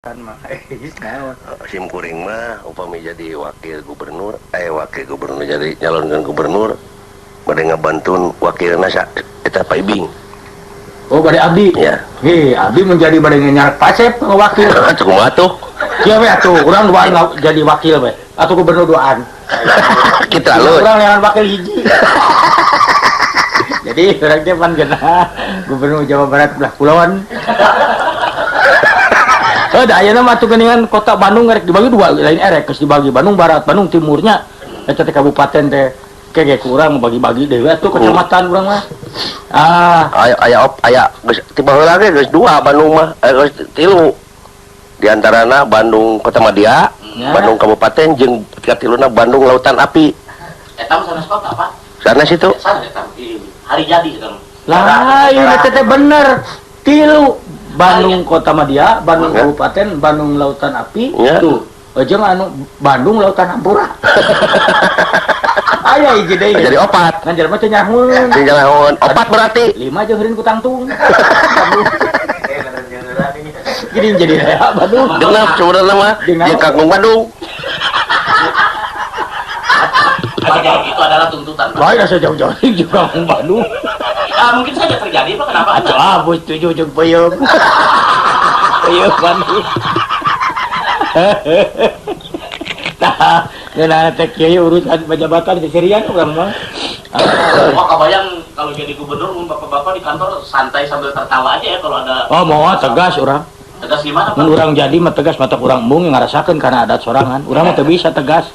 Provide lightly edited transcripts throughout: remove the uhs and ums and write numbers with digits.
Mah naon. Sim kuring mah upami jadi wakil gubernur, wakil gubernur jadi nyalonkeun gubernur bade ngabantun wakilna eta Pak Ibing. Oh, bade abdi. Ya. Hei, abdi menjadi bade nyarak Pasep wakil. Atuh kumaha tuh? Kieu we atuh, urang duaan jadi wakil we. Atuh gubernur duaan. Kita lu. Urang neangan wakil hiji. Jadi urang teh pan geunah gubernur Jawa Barat belah kulon. Da ayeuna mah atuh geuningan kota Bandung rek dibagi dua, lain erek geus dibagi Bandung Barat, Bandung Timurnya. Eta teh kabupaten teh kege kurang bagi-bagi deui atuh kecamatan urang mah. Ah, aya aya aya geus tiba heula ge geus dua Bandung mah, geus tilu. Di antarana Bandung Kota Madya, ya. Bandung Kabupaten jeung katiluna Bandung Lautan Api. Eta mah sanes kota, Pak. Sanes itu. Sanes eta hari jadi eta. Lah, ieu teh bener. Tilu Bandung Kota Madya, Bandung Kabupaten, Bandung Lautan Api, ya. Tuh. Jeung anu Bandung Lautan Hampura. Aya hiji deui. Jadi opat. Ngan jelema teh nyahoeun. Teu nyahoeun. Opat berarti 5 jeung heureun ku tangtung. Jadi jadi rea Bandung. Genep sebenarnya mah jeung Kangkung Bandung. Itu adalah tuntutan. Lain asa jauh-jauh jeung Kangkung Bandung. Mungkin saja terjadi, Pak, kenapa? Atuh abus tujuh jeung peuyeum. Peuyeum Bandung. Tah, ngeunah teh kieu urusan pejabatan seserian urang mah. Wah, kebayang kalau jadi gubernur mun bapak-bapak di kantor santai sambil tertawa aja ya kalau ada. Oh, mau tegas urang. Tegas gimana, Pak? Mun urang jadi mah tegas mata urang embung ngarasakeun kana adat sorangan. Urang mah teu bisa tegas.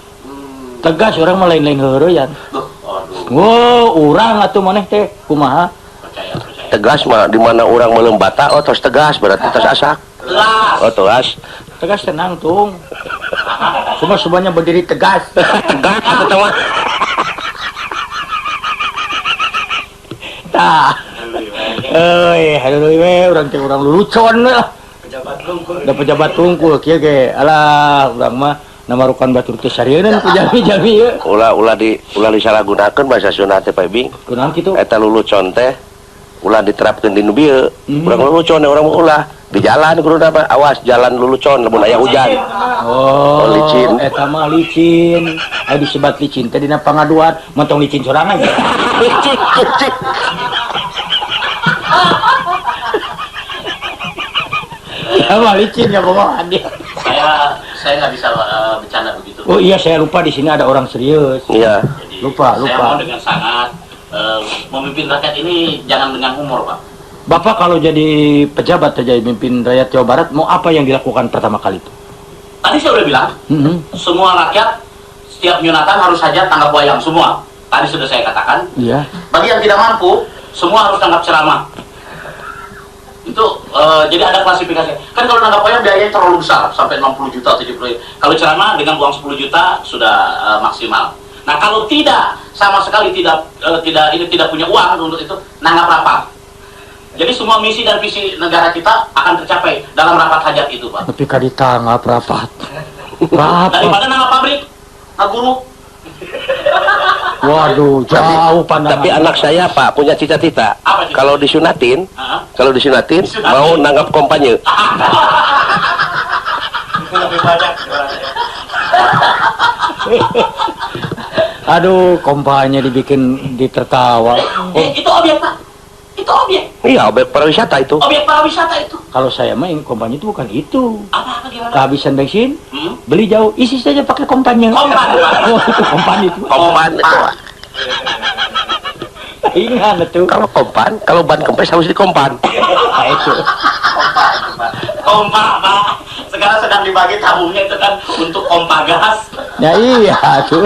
Tegas urang mah lain-lain heureuyan. Duh, aduh. Wow, urang atuh maneh teh kumaha? Percaya, percaya. Tegas mah di mana urang meuleum bata, oh tos tegas berarti tos asak. Tegas. Oh, tegas. Tegas tenang tung. Semua semuanya berdiri tegas. Tegas atuh mah. Tah. Euy, haduh we urang teh urang lulucon we lah. Pejabat tungkul. Da pejabat tungkul kieu ge. Alah, urang mah namarukan batur teh sarieun ku jami-jami ieu. Ulah ulah di ulah disalahgunakeun bahasa Sunda teh Pak Ibing. Kunaon kitu? Eta lulucon teh ulah diterapkeun di nu bieu. Urang lulucon urang mah ulah di jalan kudu apa? Awas jalan lulucon lamun aya hujan. Oh, licin. Eta mah licin. Aya disebat licin teh dina pangaduan, montong licin sorangan. Licin, licin. Ya mah licin ya bohongan dia. Saya nggak bisa bercanda begitu. Oh iya, saya lupa di sini ada orang serius. Iya. Jadi, lupa. Saya mau dengan sangat memimpin rakyat ini jangan dengan humor, Pak. Bapak kalau jadi pejabat atau jadi mimpin rakyat Jawa Barat, mau apa yang dilakukan pertama kali itu? Tadi saya udah bilang, semua rakyat setiap nyunatan harus saja tanggap wayang semua. Tadi sudah saya katakan. Iya. Bagi yang tidak mampu, semua harus tanggap ceramah. Itu jadi ada klasifikasi. Kan kalau nanggap wayang biayanya terlalu besar, sampai 60 juta, 70 juta. Kalau ceramah dengan uang 10 juta sudah maksimal. Nah, kalau tidak sama sekali tidak tidak punya uang untuk itu, nanggap rapat. Jadi semua misi dan visi negara kita akan tercapai dalam rapat hajat itu, Pak. Tapi kan ditanggap rapat. Rapat. Daripada nanggap pabrik, guru. Waduh, jauh pandangan. Tapi anak saya, Pak, punya cita-cita. Kalau disunatin, kalau disunatin, mau nanggap kompanye. Itu lebih banyak orangnya. Aduh, kompanye dibikin ditertawa. Oh. Itu objek, Pak. Itu objek. Iya, objek pariwisata itu. Objek pariwisata itu. Kalau saya mah kompanye itu bukan itu. Apa gimana? Kehabisan bensin, beli jauh, isi saja pakai kompanye. Kompan. Oh, itu kompan itu. Kompan itu. Ingat itu. Kalau kompan, kalau ban kempes harus dikompan. Nah, itu. Kompan, kompa, Pak. Sekarang sedang dibagi tabungnya itu kan untuk pompa gas. Ya iya tuh.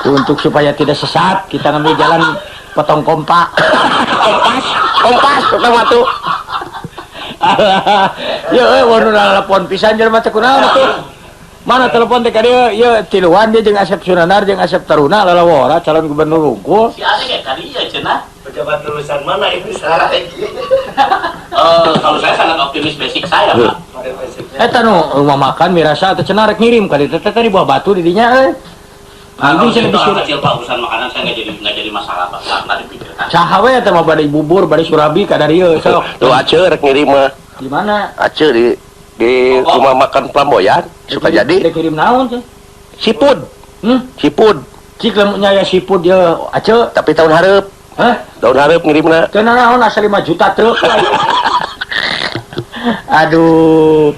Untuk supaya tidak sesat, kita ngambil jalan potong kompa. Kompas, kompas pertama tuh. Ya, waduh telepon pisan jelema teh kunaon tuh. Mana telepon teh ka dieu? Ieu tiluan dia jeung Asep Sunanar jeung Asep Taruna lalawora calon gubernur rungkul. Si Ade kayak tadi ya cenah. Pejabat lulusan mana ini salah lagi? Kalau saya sangat optimis basic saya, Pak. Eta nu rumah makan mirasa atau cenah rek ngirim ka dieu teh teh di buah batu di dinya euy. Nah, itu orang kecil Pak, urusan makanan saya nggak jadi masalah Pak, nggak dipikirkan. Saha we eta mah bade bubur, bade surabi ka darieu sok. Tuh Aceh rek ngirim mah. Di mana? Aceh di Di rumah makan Flamboyan Sukajadi. Dikirim naon teh? Sipud. Sipud. Cik lamun aya sipud ye ace. Tapi tahun hareup. Hah? Tahun hareup ngirimna. Teu naon asa 5 juta truk. Aduh.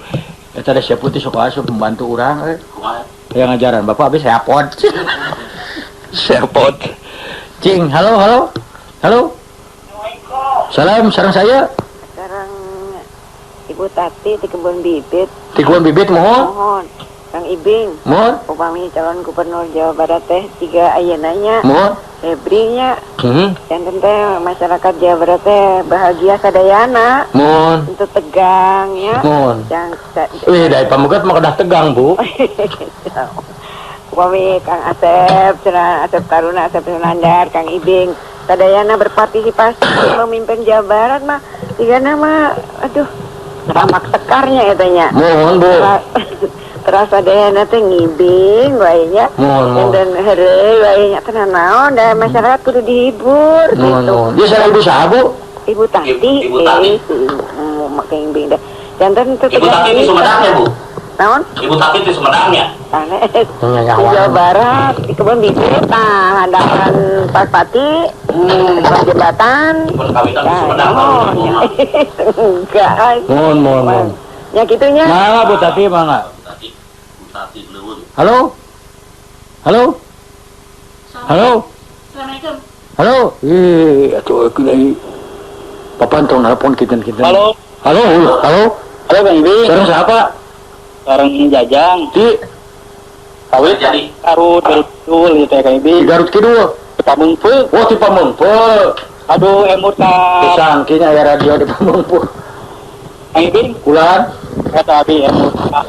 Eta da sipud teh sok asup membantu urang euy. Kumaha? Yang ngajaran bapak habis repot. Repot. Cing, halo halo. Halo. Salam, sareng saya. Sareng Ibu Tati di kebun bibit. Di kebun bibit mohon. Mohon. Kang Ibing. Mohon. Upami calon gubernur Jawa Barat teh tiga ayeuna nya. Mohon. Febri nya. Janten teh masyarakat Jawa Barat teh bahagia sadayana. Mohon. Untuk tegang ya. Mohon. Yang wih, dari pamugat mah kedah tegang, Bu. Upami Kang Asep, cenah Asep Taruna, Asep Sunandar, Kang Ibing sadayana berpartisipasi memimpin Jawa Barat mah tiga nama aduh ramak tekarnya katanya. Mohon, Bu. Terasa dayana teh ngibing wae nya. Mohon. Dan heureuy wae nya teh naon da masyarakat kudu dihibur mohon, gitu. Mohon. Dia sareng ibu saha, Bu? Ibu Tati. Ibu Tati. Make ngibing dah. Janten teu Ibu Tati di Sumedang ya, Bu? Naon? Ibu Tati di Sumedang ya? Sanes. Di Jawa Barat, di kebun bibit, nah, handapan Pas Pati, depan jembatan. Perkawinan di Sumedang. Enggak. Mohon, mohon, mohon. Ya gitunya. Mangga Bu Tati, mangga. Tati, Halo? Halo? Halo? Assalamualaikum. Halo? Ih, atuh aku lagi. Papan tong nelpon kita-kita. Halo. Halo, halo. Halo Kang Ibing. Sareng siapa? Sareng Jajang. Di Kawit jadi Garut Kidul gitu ya Kang Ibing. Di Garut Kidul. Pameungpeuk. Oh, di Pameungpeuk. Aduh, emut ka. Pisang kayaknya aya radio di Pameungpeuk. Kang Ibing, Kulan. Kata abi emut ka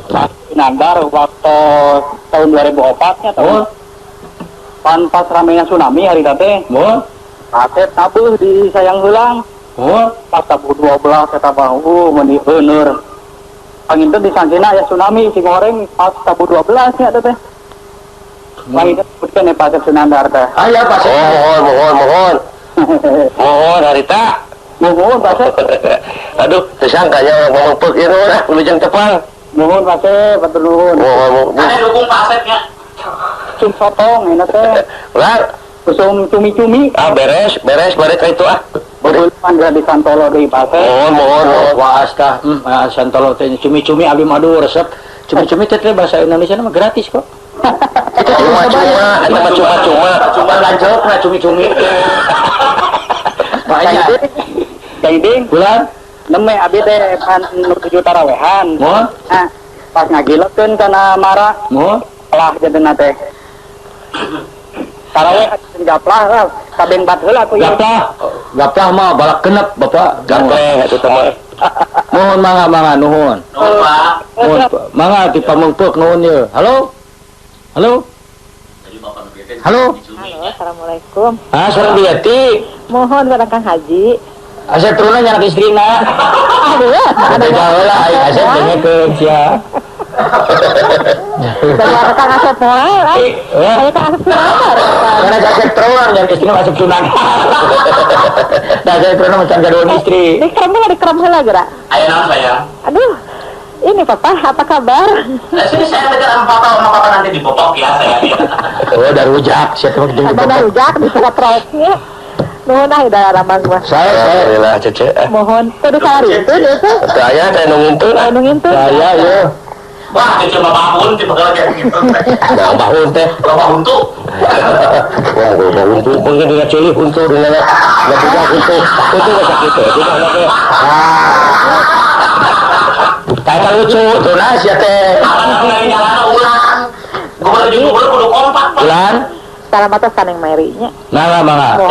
Sunandar waktu tahun 2004 nya tahun. Oh. Pan pas ramenya tsunami hari teh. Oh. Asep tabuh di sayang heulang. Oh, pas tabuh 12 eta bau meuni euneur. Panginten disangkina aya tsunami si goreng pas tabuh 12 nya teh. Panginten sebutkeun ya Pak Asep Sunandar teh. Aya Pak Asep. Mohon, mohon, mohon. Mohon harita. Mohon Pak Asep. Aduh, tersangkanya orang Pameungpeuk ieu lah, wilujeng tepang. Mohon Pak Asep, hatur nuhun. Mohon, mohon. Saya dukung Pak Asep nya. Usum sotong enak teh. Ulah. Usum cumi-cumi. Ah, beres, beres, beres ka itu ah. Berulang di Santolo deui Pak Asep. Mohon, mohon, mohon. Wah, astah, Santolo teh cumi-cumi abi mah aduh resep. Cumi-cumi teh bahasa Indonesia mah gratis kok. Cuma-cuma, eta mah cuma-cuma. Cuma lanjut lah cumi-cumi. Banyak. Kang Ibing, Bulan. Neme abi teh pan nu 7 tarawehan. Mohon. Nah, pas ngagilekeun kana mara. Mohon. Pelah jadena teh. Taraweh gaplah lah, kabeng bat heula atuh. Gaplah, gaplah mah balak genep Bapak. Gapleh atuh teh mah. Mohon mangga mangga nuhun. Nuhun Pak. Nuhun mangga di Pameungpeuk nuhun ye. Halo? Halo? Halo? Halo, assalamualaikum. Ah, sareng Biati. Mohon barang Kang Haji. Asep turunna nyanak istrina. Aduh, ada jauh lah aing Asep dengekeun sia. Dari Kang Asep moal, ah. Saya Kang Asep Sunandar. Karena Asep terus nyanak istrina Asep Sunandar. Dah saya turunna macan gaduhan istri. Dikram heula, dikram heula geura. Aya naon sayang? Aduh. Ini Papa, apa kabar? Nah, sini saya dekat sama papa nanti dibobok ya saya. Oh, dari rujak, siapa mau Ada dari rujak di surat troknya. Nuhun ah udah ramang mah. Saya alhamdulillah Cece. Mohon kudu sehari itu itu. Saya teh nu ngintun. Nu ngintun. Saya ye. Wah, Cece babahun tipe kalau kayak gitu. Nah, bahun teh, babahun tuh. Wah, babahun tuh mungkin dengan cili untuk dengan nggak untuk untuk nggak sakit tuh, tidak nggak. Kata lucu, tuh nas ya teh. Ulang. Gubernur jeung gubernur kudu kompak, Pak. Ulang. Salam atas ka Neng Mary nya. Nah, mangga.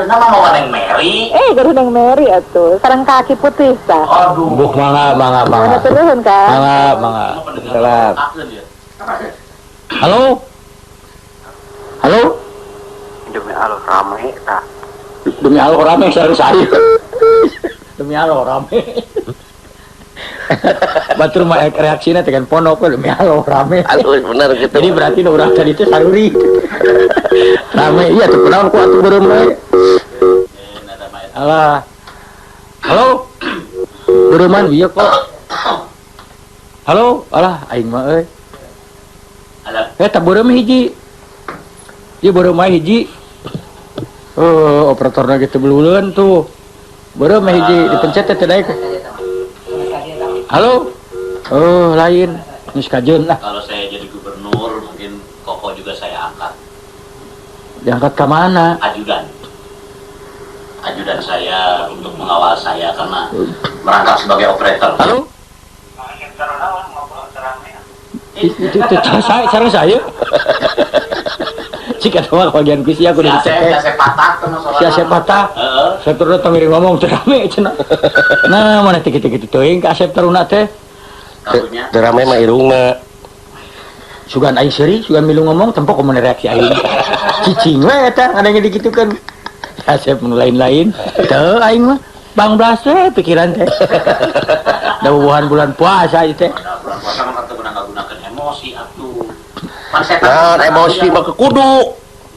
Nama mau Neng Mary. Gaduh Neng Mary atuh. Sareng kaki putih tah. Aduh. Buk mangga, mangga, mangga. Mangga nuhun, Kang. Mangga, mangga. Salam. Halo? Halo? Demi Allah rame tah. Demi Allah rame sareng saya. Demi Allah rame. Batur mah reaksina teh kan pondok demi Allah rame. Aduh, bener gitu. Jadi berarti nu urang tadi teh saruri. Rame iya tuh kunaon ku atuh beureum we. Alah. Halo? Beureman ieu kok. Halo, alah aing mah euy. Halo. Eta beureum hiji. Ieu beureum mah hiji. Oh, operatorna gitu belulun tuh. Beureum mah hiji dipencet teh daek. Halo. Oh, lain. Geus kajeun lah. Kalau saya jadi gubernur, mungkin Koko juga saya angkat. Diangkat ke mana? Ajudan. Ajudan saya untuk mengawal saya karena merangkap sebagai operator. Halo. Itu saya sareng saya. Cik eta mah bagian kuis aku Si udah Asep, dicek. si Asep patah tuh masalah. Si Asep patah. Heeh. Saya turun tong ngiring ngomong teu rame cenah. Nah, mana teh kitu-kitu teuing ka Asep Taruna teh. Karunya. Teu rame mah irungna. Sugan aing seuri, sugan milu ngomong tempo kumaha reaksi aing. Cicing we eta ngadenge dikitukeun. Asep nu lain-lain. Teu aing mah bang blas we pikiran teh. Da bubuhan bulan puasa ieu teh. Nah, bulan puasa mah teu meunang ngagunakeun emosi atuh. Pan setan. Nah, emosi mah ke kudu.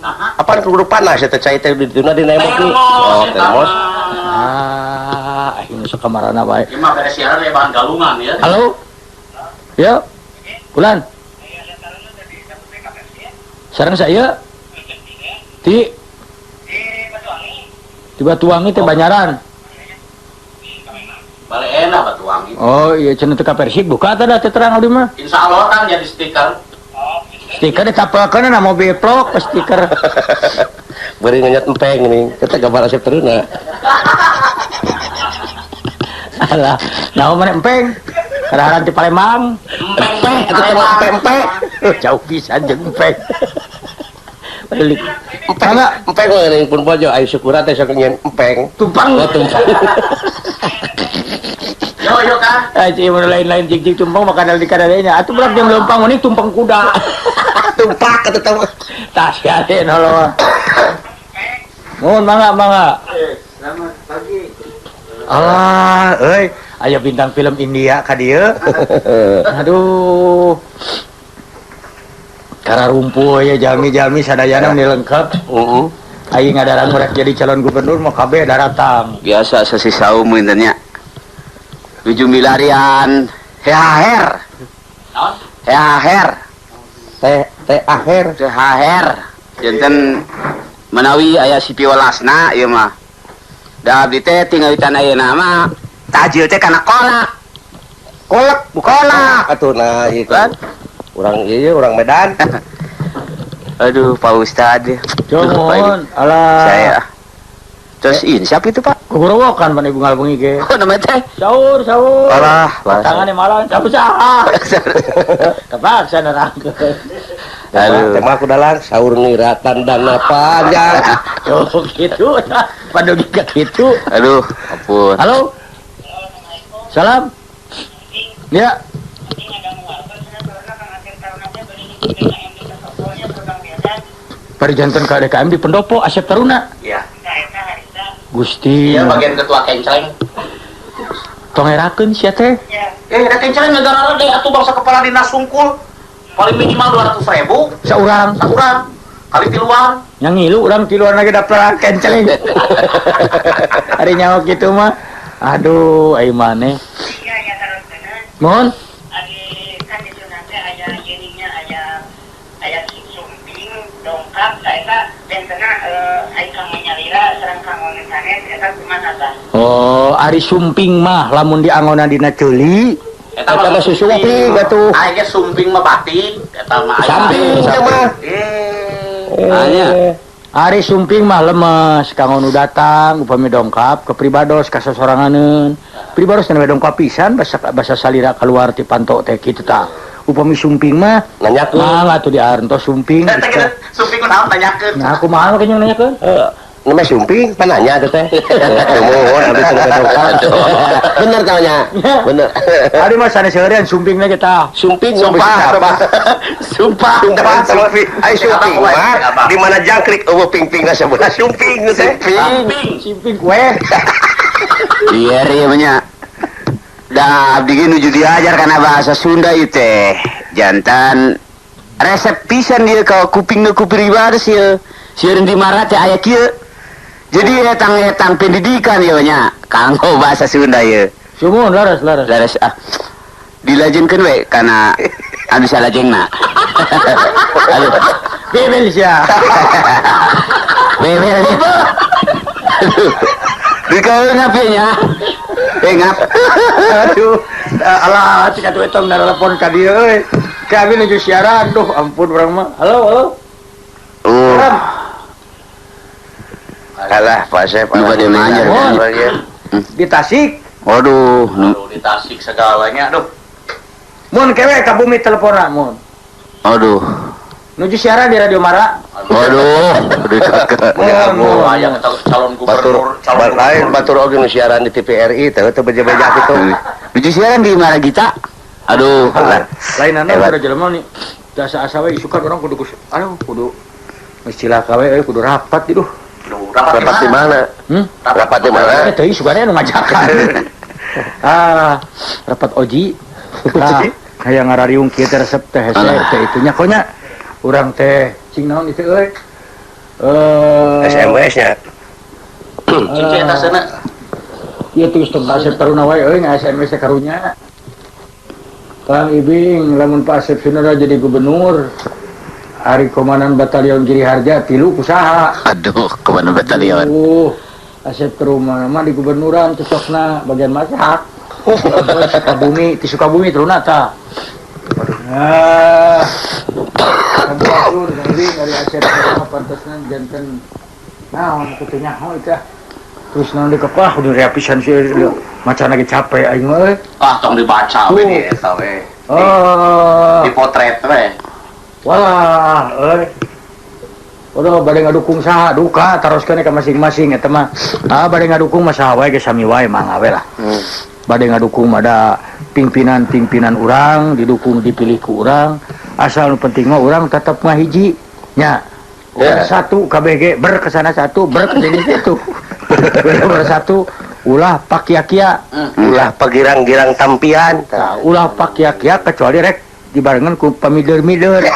Nah, Apaan kudu panas eta cai teh di dituna dina emosi. termos, Oh, termos. Ah, aing sok kamarana wae. Ieu mah beres siaran ya bahan galungan ya. Halo. Ya. Bulan. Sareng saya di di Batuwangi teh Banyaran. Balik enak Batuwangi. Oh iya cenah teu ka Persib buka teh da teh terang abdi mah. Insya Allah kan jadi stiker. Stiker ditapelkeun na mobil plok stiker. Beuring ngenyet empeng ini. Eta gambar Asep Taruna. Alah, naon maneh empeng? Kadaharan ti Palembang. Empeng, Eta teh mah empeng-empeng. Jauh pisan jeung empeng. Balik. Empeng, empeng mah geuning pun bojo ayu syukuran teh sok nyen empeng. Tumpang. Oh, tumpang. Yo yo kan. Ah, cik, mun lain-lain cik-cik tumpang makanan di kadadenya. Atuh berak jam leumpang mending tumpang kuda. Tumpak atuh teh mah. Tah sia teh nolong. Mohon mangga mangga. Selamat pagi. Alah, euy, aya bintang film India ka dieu. Aduh. Kararumpuh ya jami-jami sadayana meni lengkap. Heeh. Aing ngadarang rek jadi calon gubernur mah kabeh daratang. Biasa sesi saum nya. Nuju milarian THR. Naon? THR. Teh teh akhir. THR. Janten menawi aya si piwelasna ieu mah. Da abdi teh tinggal ayeuna mah tajil teh kana kolak. Kolak, bukan kolak. Atuh nah ieu Kan? Urang ieu urang Medan. Aduh, Pak Ustad. Cumun, alah. Saya. Terus ini siapa itu, Pak? Kukurowokan pan ibu ngalbengi ge. Oh, namanya teh. Sahur, sahur. Alah, Tangane malah sabu saha. Kepaksa nerangkeun. Aduh. Teh mah aku dalang sahur nira tandana panjang. Tuh gitu, padugi ka kitu. Aduh, ampun. Halo. Salam. Ya. Parijanten ka DKM di Pendopo Asep Taruna. Iya. Gusti. Iya bagian ketua kencleng. Tong erakeun sia teh. Da kencleng negara deh atuh bangsa kepala dinas sungkul. Paling minimal 200.000 Saurang. saurang. Kali tiluan. Yang ngilu urang tiluan lagi daftar kenceleng. Ari nyawa kitu mah. Aduh, ai maneh. Mohon. Kan di sunat teh aya jeninya aya aya sumping dongkap eta bentena ai kang nyalira sareng kang sanes eta kumaha tah. Oh, ari sumping mah lamun diangonan dina ceuli. Eta Eta mah susumping atuh. Aya ge sumping mah batik, eta mah aya. Samping teh mah. Anya. Ari sumping mah lemes kanggo nu datang upami dongkap ke pribados ka sasoranganeun. Pribados teh dongkap pisan basa salira keluar ti panto teh kitu tah. Upami sumping mah Nanyakeun. Mah atuh diarentos sumping. Eta kita sumping kunaon tanyakeun. Nah, kumaha mah kenyang nanyakeun? Namanya sumping, pananya tuh teh. Nuhun, abdi teh dongkap. Bener tanya. Bener. Ari mah sanes seureun sumpingna ge tah. Sumping Sumpah, apa? Sumpah, Sumpah, sumping. Ai sumping mah di mana jangkrik eueuh ping-pingna sebelah sumping teh. Sumping. Sumping kue. Iya, iya nya. Da abdi ge nuju diajar kana bahasa Sunda ieu teh. Jantan resep pisan dia ka kupingna ku pribadi ieu. Sieun di mara teh aya kieu. Jadi etang-etang pendidikan ieu nya kanggo bahasa Sunda ieu. Sumuhun laras laras. Laras ah. Dilajengkeun we kana anu salajengna. Aduh, Bebel sia. Bebel. Aduh. Dikawe ngap nya. Ngap. Aduh, alah cik atuh eta telepon ka dieu euy. Kami nuju siaran, duh ampun urang mah. Halo, halo. Alah, Pak Asep. Nu bade manjer. Di Tasik. Waduh, di Tasik segalanya, aduh. Mun kewe ka bumi teleponna mun. Aduh. Nuju siaran di Radio Mara. Waduh, aya calon gubernur, calon lain batur oge nu siaran di TVRI teh teu beja-beja kitu. Nuju siaran di Maragita. Aduh, lain anu udah jelema nih. Asa-asa we isukan urang kudu aduh kudu geus cilaka we kudu rapat iduh. Rapat di mana? Rapat di mana? Teh isukane anu ngajakan. Ah, rapat oji. Kayak ngarariung kieu teh resep teh hese teh itunya konya urang teh cing naon itu euy. SMS nya. Cing eta sana. Ieu tuh tong Asep Taruna wae euy nga-SMS teh karunya. Kang Ibing lamun Pak Asep Sunandar jadi gubernur ari komandan batalion Giri Harja tilu kusaha. Aduh, komandan batalion. Asep Taruna mah di gubernuran cocokna bagian masak. Sukabumi, di Sukabumi teruna ta. Ah. Sampurasun Kang Ibing ari Asep Taruna pantesna janten naon kitu nyaho itu. Terus naon dikepah kudu reapisan sih macan lagi capek aing mah euy. Ah tong dibaca we di eta we. Oh. Dipotret we. Wah, euy. Udah bade ngadukung saha duka taroskeun ka masing-masing eta mah. Ah bade ngadukung mah saha wae ge sami wae mangga we lah. Bade ngadukung mah da pimpinan-pimpinan urang didukung dipilih ku urang asal nu penting mah urang tetep ngahiji nya. Ya. Satu KBG berkesana satu berkesini satu bersatu ulah pakia-kia ulah pagirang-girang tampian nah, ulah pakia-kia kecuali rek dibarengan ku pamider-mider.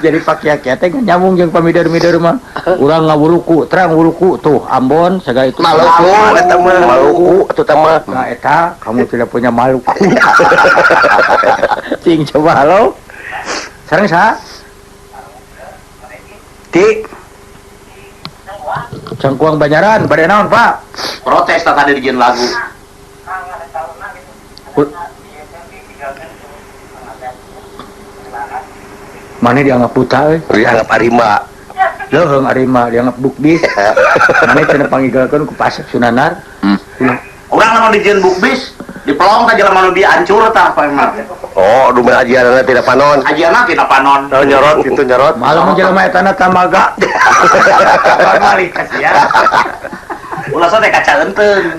Jadi pakia-kia teh nyambung jeung pamider-mider mah urang ngawuluku terang wuluku tuh Ambon segala itu Maluku eta mah Maluku atuh teh mah. Nah eta kamu tidak punya Maluku. Cing coba halo sareng saha? Di Cangkuang Banjaran, bade naon Pak? Protes tak tadi dijieun lagu. Mana dianggap buta euy? Dianggap arima. Leuheung arima dianggap bukbis. Mana cenah pangigalkeun ku Pak Asep Sunandar. Urang lamun dijieun bukbis, dipelong ka jelema nu diancur tah Pak Emar. Oh, dume ajianna tidak panon. Ajianna tidak panon. Oh, nyorot gitu nyorot. Malam jelema eta na tamaga. Balik kasihan. Ulah teh kaca eunteng.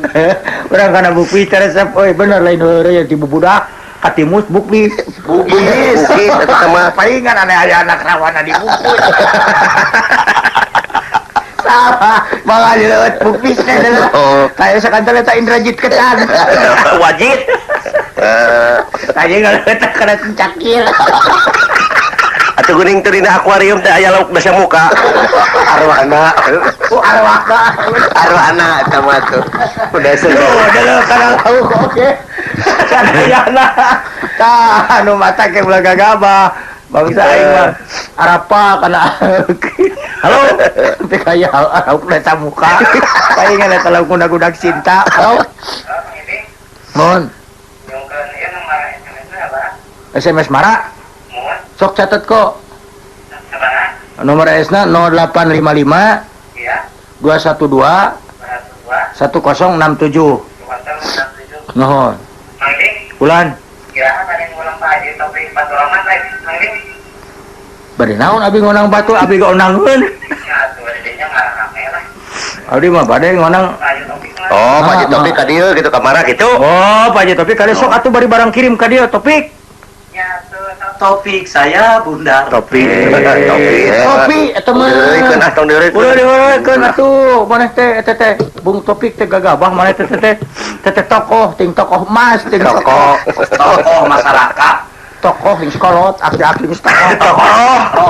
Urang kana bukbis teh resep euy bener lain heureuy ti bubudak katimus bukbis. Bukbis eta mah palingan aneh aya anak rawana di bukbis. Salah, malah dileueut bukbis teh. Oh, kayak sakantel eta Indrajit ketan. Wajib. Tadi ngaleueut kana cakil. Atuh geuning teh dina akuarium teh aya lauk basa muka. Arwana. Oh, arwana. Arwana eta mah tuh. Udah seru. Udah kana lauk oke. Sadayana. Tah anu mata ke ulah gagabah. Bangsa aing mah arapa kana. Halo. Teh kaya lauk basa muka. Palingan eta lauk gudak cinta. Halo. Mohon. SMS Mara. Sok catat kok. Nomor S-na 0855 iya. 212 1067. Nuhun. Bulan. Bade naon abi ngonang batu, abi ge onangeun. Abdi mah bade ngonang. Oh, Pak Haji Topik ka dieu gitu ka Mara gitu. Oh, Pak Haji Topik ka dieu sok atuh bari barang kirim ka dieu Topik. Topik saya bundar. Topik. Topik eta mah. Deurikeun ah tong deurikeun. Ulah deurikeun atuh maneh teh eta teh Bung Topik teh gagabah maneh teh teh teh tokoh ting tokoh emas ting tokoh tokoh masyarakat. Tokoh ting sekolot aki-aki geus tokoh. Tokoh.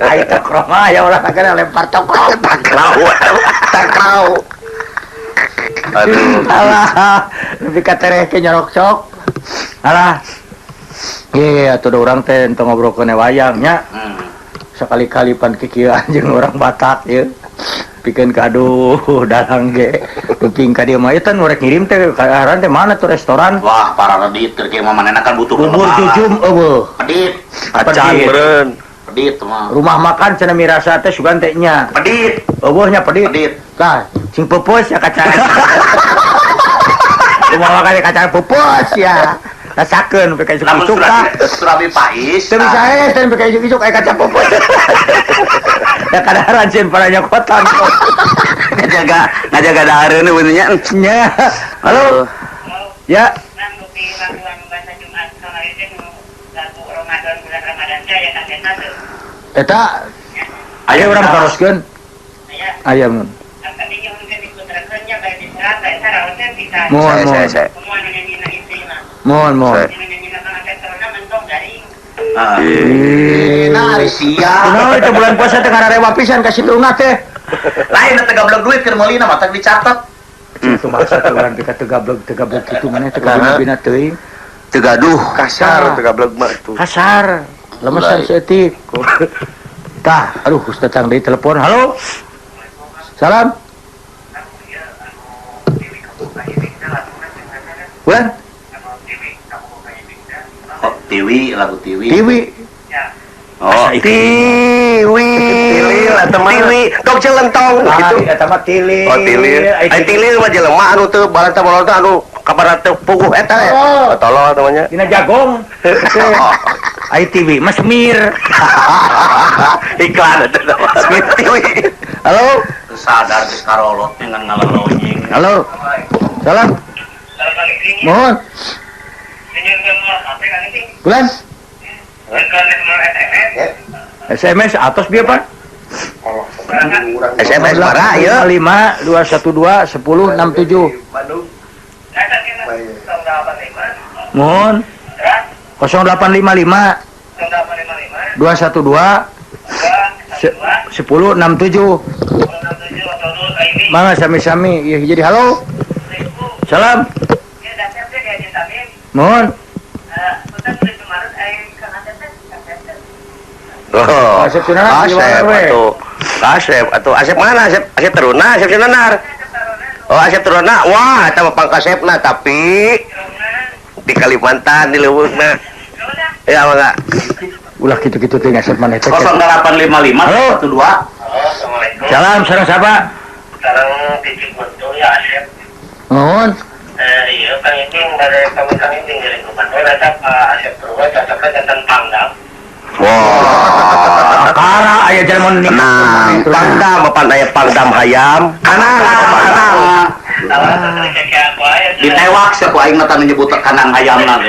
Ai tokoh mah ya ulah kana lempar tokoh. Takrau. Takrau. Aduh. Alah, lebih katereh ke nyorok sok. Alah. Iya, atuh urang teh entong ngobrolkeun wayang nya. Sekali-kali pan kikieu jeung urang Batak ieu. Pikeun ka aduh dalang ge. Kuping ka dieu mah ieu teh nu rek ngirim teh ka teh mana tuh restoran? Wah, para redit keur kieu mah manehna kan butuh bubur jujum eueuh. Pedit. Acan meureun. Pedit mah. Rumah makan cenah mirasa teh sugan teh nya. Pedit. Eueuh nya pedit. Pedit. Tah, sing pupus ya kaca. Rumah makan kaca pupus ya. Rasakeun pakai isuk-isuk tah. Surabi pais. Teu bisa teh pakai isuk-isuk aya kaca pupus. Ya kadaharan sieun paranya kota. Ngajaga dahareun bener nya. Nya. Halo. Ya. Eta aya urang taroskeun. Aya mun. Mohon mohon. Mohon mohon. Nah, sia. Kunaon itu bulan puasa teh ngararewa pisan ka situ teh. Lain teh gablek duit keur meulina mah teh dicatat. Itu maksud urang teh teu gablek kitu maneh teh kabina teuing. Teu gaduh kasar teu gablek mah tuh. Kasar. Lemesan saeutik. Tah, aduh geus datang deui telepon. Halo. Salam. Bulan? Oh, Tiwi, lagu Tiwi. Tiwi. Oh, Tiwi. Tilil eta mah. Tiwi, dok celentong gitu. Eta mah tilil. Oh, tilil. Ai tilil mah jelema anu teu balanta-balanta anu kabaran teu puguh eta. Oh, tolol namanya. Dina jagong. Ai Tiwi mah semir. Iklan eta mah. Semir Tiwi. Halo. Sadar geus karolot ngan ngalalonying. Halo. Salam. Mohon. Bulan. SMS atas dia Pak. SMS bara ya 5 212 10 67. Mohon. 0855 212 10 67. Mangga sami-sami. Iya jadi halo. Salam. Mohon. Oh, Asep atau Asep atau Asep mana? Asep Asep Teruna, Asep Sunanar. Oh, Asep Teruna. Wah, eta mah pangkasepna tapi di Kalimantan di leuweungna. Ya mangga. Ulah kitu-kitu teh Asep maneh teh. 0855 12. Assalamualaikum. Salam sareng sapa? Sareng Titik Buntu ya Asep. Mohon. Iya, Kang Ibing dari kami Kang Ibing dari Bandung eta Pak Asep Teruna cocoknya jantan pangdam. Wah, kara aya jelema nu tenang. Pangdam apa aya pangdam hayam? Kanang, kanang. Ditewak sia ku aing mah tanu nyebut kanang hayamna teh.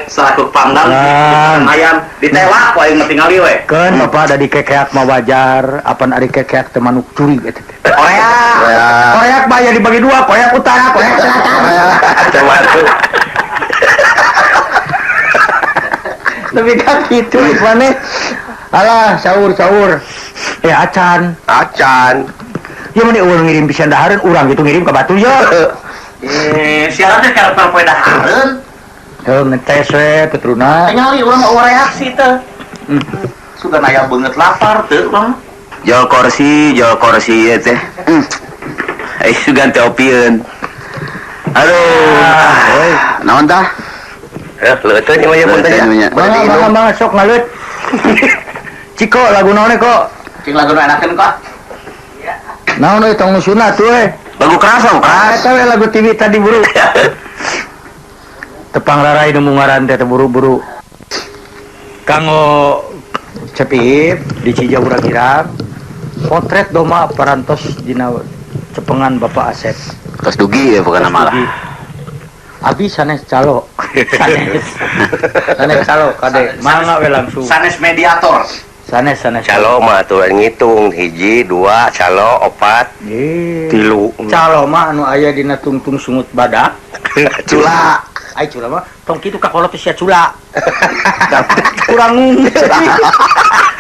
Selaku pangdam hayam ditewak ku aing mah tingali we. Keun bapak da dikekeak mah wajar, apan ari kekeak teh manuk curi eta teh. Korea. Koreak mah aya dibagi dua, Korea utara, Korea selatan. Coba tuh. Lebih kan gitu mana? Alah, sahur-sahur. Acan. Acan. Ya mana urang ngirim pisan dahareun, urang gitu ngirim ka batu ya. Siaran teh karakter poe dahareun. Heuh ngetes we petruna. Tingali urang mah reaksi teh. Sugan aya beungeut lapar teu urang. Jol kursi ieu teh. Ai sugan teh opieun. Aduh. Naon tah? Leuteun ieu mah punten nya. Mangga mangga sok ngaleut. Ciko lagu naon kok? Cing lagu nu enakeun kok. Naon euy tong nu sunat we. Lagu keras lagu keras. Eta we lagu TV tadi buru. Tepang rarai nu mungaran teh buru-buru. Kanggo Cepip di Cijawura Girang. Potret doma parantos dina cepengan Bapak Asep. Tos dugi ya bukan nama lah. Abi sanes calo. Sanes. Sanes calo kade. Mangga we langsung. Sanes mediator. Sanes sanes. Calo mah atuh ngitung 1 2 calo 4 3. Calo mah anu aya dina tungtung sungut badak. Cula. Ai cula mah tong kitu ka kolot sia cula. Kurang ngung.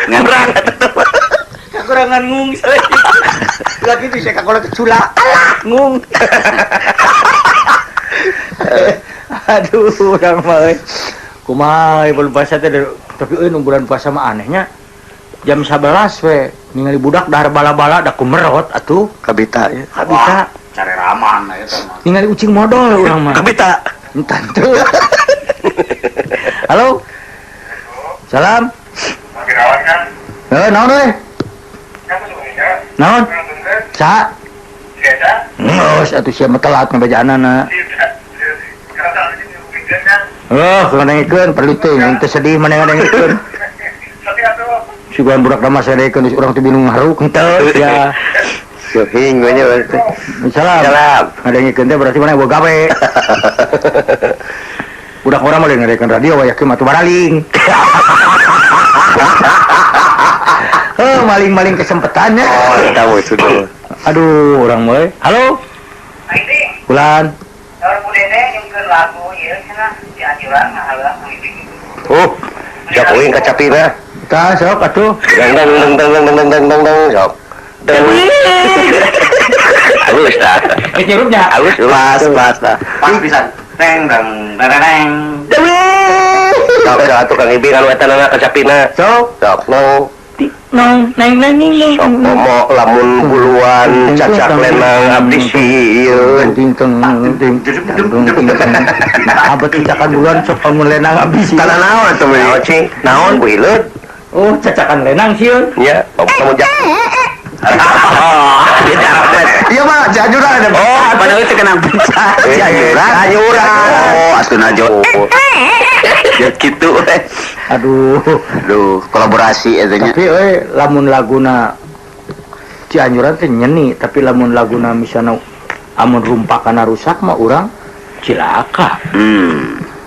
Kurang kekurangan ngung. Lagi di saya kakola kecula. Alah, ngung. Aduh, urang mah euy. Kumaha bulan puasa teh, tapi euy nu bulan puasa mah anehnya. Jam 11 we ningali budak dahar bala-bala da kumerot atuh. Kabita ya. Kabita. Cari raman eta mah. Ningali ucing modol urang mah. Kabita. Entan tuh. Halo. Salam. Kirawan kan? Naon euy? Naon? Sa? Geus atuh sia mah telat ngabajaanana. Oh, ngadengikeun perlu teh, teu sedih maneh ngadengikeun. Sugan budak mah sadekeun geus urang teh bingung haruk henteu ya. Suhing we nya berarti. Salam. Salam. Ngadengikeun teh berarti maneh boga gawe. Budak urang mah ngadengikeun radio wayah kieu mah tuh baraling. Heuh, maling-maling kesempatannya. Oh, tahu sudah. Aduh, urang mah. Halo. Bulan. Lagu ieu cenah dianjuran ngahaleuang Kang Ibing. Oh, sok uing kacapina. Tah sok atuh. Dang dang dang dang dang dang dang dang sok. Halus tah. Nyurupnya. Halus pas pas tah. Pas pisan. Teng dang dang dang. Sok sok atuh Kang Ibing anu eta na kacapina. Sok. Sok nong. Nong neng neng neng neng. Sok momo lamun buluan cacak lenang abdi sieun. Ting teng ting ting. Abet cacakan buluan sok lamun lenang abdi sieun. Tanah naon atuh mah cing? Naon kuileut? Oh, cacakan lenang sieun. Nya, lamun jak. Iya mah Cianjuran ada. Oh, padahal itu kena pecah. Cianjuran. Cianjuran. Oh, asuna jo. Ya gitu eh. Aduh, aduh, kolaborasi eta nya. Tapi euy lamun laguna Cianjuran teh nyeni, tapi lamun laguna misalna amun rumpakana rusak mah urang cilaka.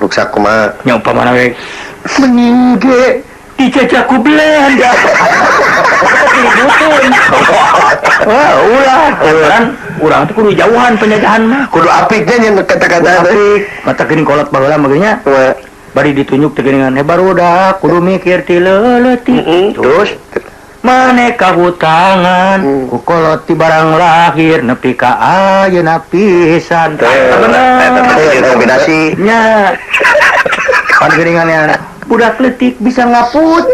Ruksak kumaha? Nya upamana we menige dicacak ku Belanda. Wah, ulah. Kan urang teh kudu jauhan penjajahan mah. Kudu apiknya nya kata-kata apik. Mata geuning kolot baheula mah nya. Bari ditunjuk teh geuningan barudak kudu mikir ti leuletik. Terus maneka hutangan ku kolot ti barang lahir nepi ka ayeuna pisan. Bener. Kombinasi nya. Pan geuningan budak letik bisa ngaput.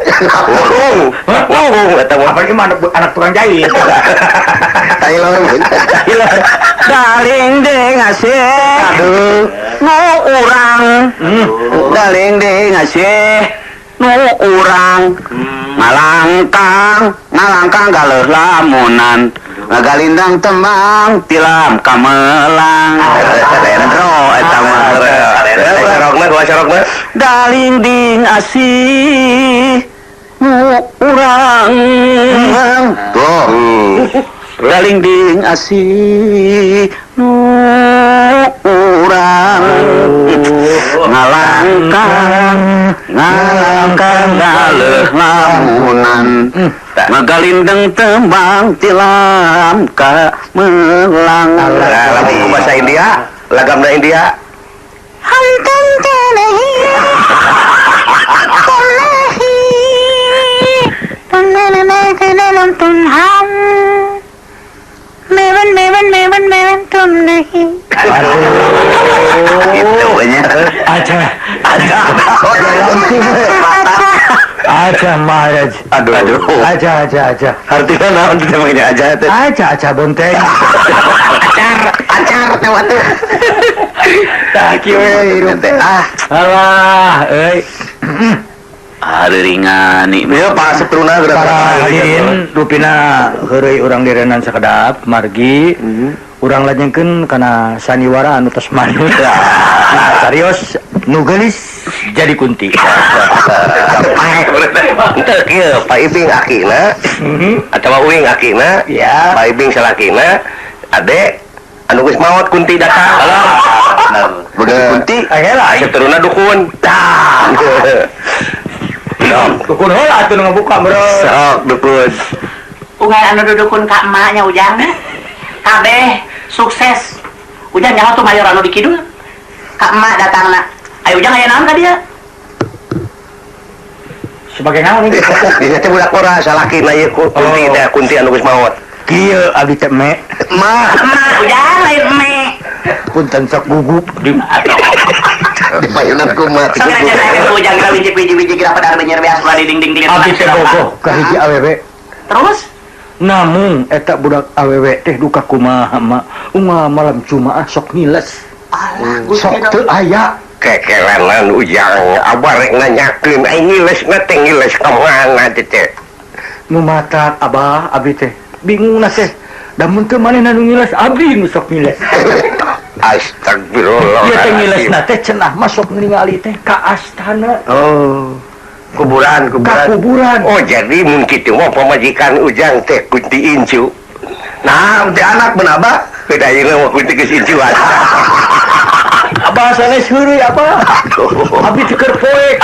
Wow, eta mah apalagi mah anak tukang jahit. Taylor. Daling ding asih. Aduh. Nu urang. Daling ding asih. Nu urang. Ngalangkang, ngalangkang galeuh lamunan. Ngagalindang tembang tilam kamelang. Retro eta mah. Sorokna dua sorokna. Daling ding asih. Nu urang. Tuh. Daling ding asih nu urang. Ngalangkang, ngalangkang galeuh lamunan. Ngagalindeng tembang tilam kamelang. Lagu bahasa India, lagamna India. Hum tum nahi, tum nahi, tum na tum hum. Mewan mewan mewan mewan tum nahi. Gitu banyak. Aja, aja, aja Maharaj. Aduh, aduh. Aja, aja, aja. Artinya naon teh mah aja teh. Aja, aja bonteng. Acar, acar teh watu. Tah kieu we hirup teh. Ah, alah euy. Hareringani. Ieu Pak Setruna geura para hadirin rupina heureuy urang direnan sakedap margi. Urang lajengkeun kana saniwara anu tos manut. Nah, serius nu geulis jadi kunti. Henteu kieu Pak Ibing akina atawa uing akina, ya. Pak Ibing salakina, ade anu geus maot kunti datang. Bener. Begitu kunti, heula Setruna dukun. Tah. Dukun heula atuh nu ngabuka bro. Sok dukun. Unggal anu dudukun ka emak nya Ujang. Kabeh sukses. Ujang nyaho tuh mayor anu di kidul. Ka emak datangna. Ayo Ujang aya naon ka dia? Sebagai naon ieu? Dia teh budak ora salakina ieu kunti teh, kunti anu geus maot. Kieu abdi teh me. Ma, Ma, ujang lain me. Punten sok gugup di di payunan kumaha Sok aja saya ujang kita wiji-wiji kita pada benyer beas ulah di ding-ding ding. Abdi teh bogoh ka hiji awewe. Terus namung eta budak awewe teh duka kumaha ma unggal malam Jumaah sok ngiles. Alah, sok teu aya. Kekelanan ujang abah rek nanyakeun aing ngiles na teh ngiles ka mana teh. Nu matak abah abdi teh bingung na teh. Da mun teu manehna nu ngiles abdi nu sok ngiles. Astagfirullah. Ieu teh ngilesna teh cenah mah sok ningali teh ka astana. Oh. Kuburan, kuburan. Ka kuburan. Oh, jadi mun kitu mah pamajikan ujang teh kunti incu. Nah, teh anak mun abah beda ayeuna mah kunti geus incuan. Abah sanes heureuy abah. Abdi teu keur poek.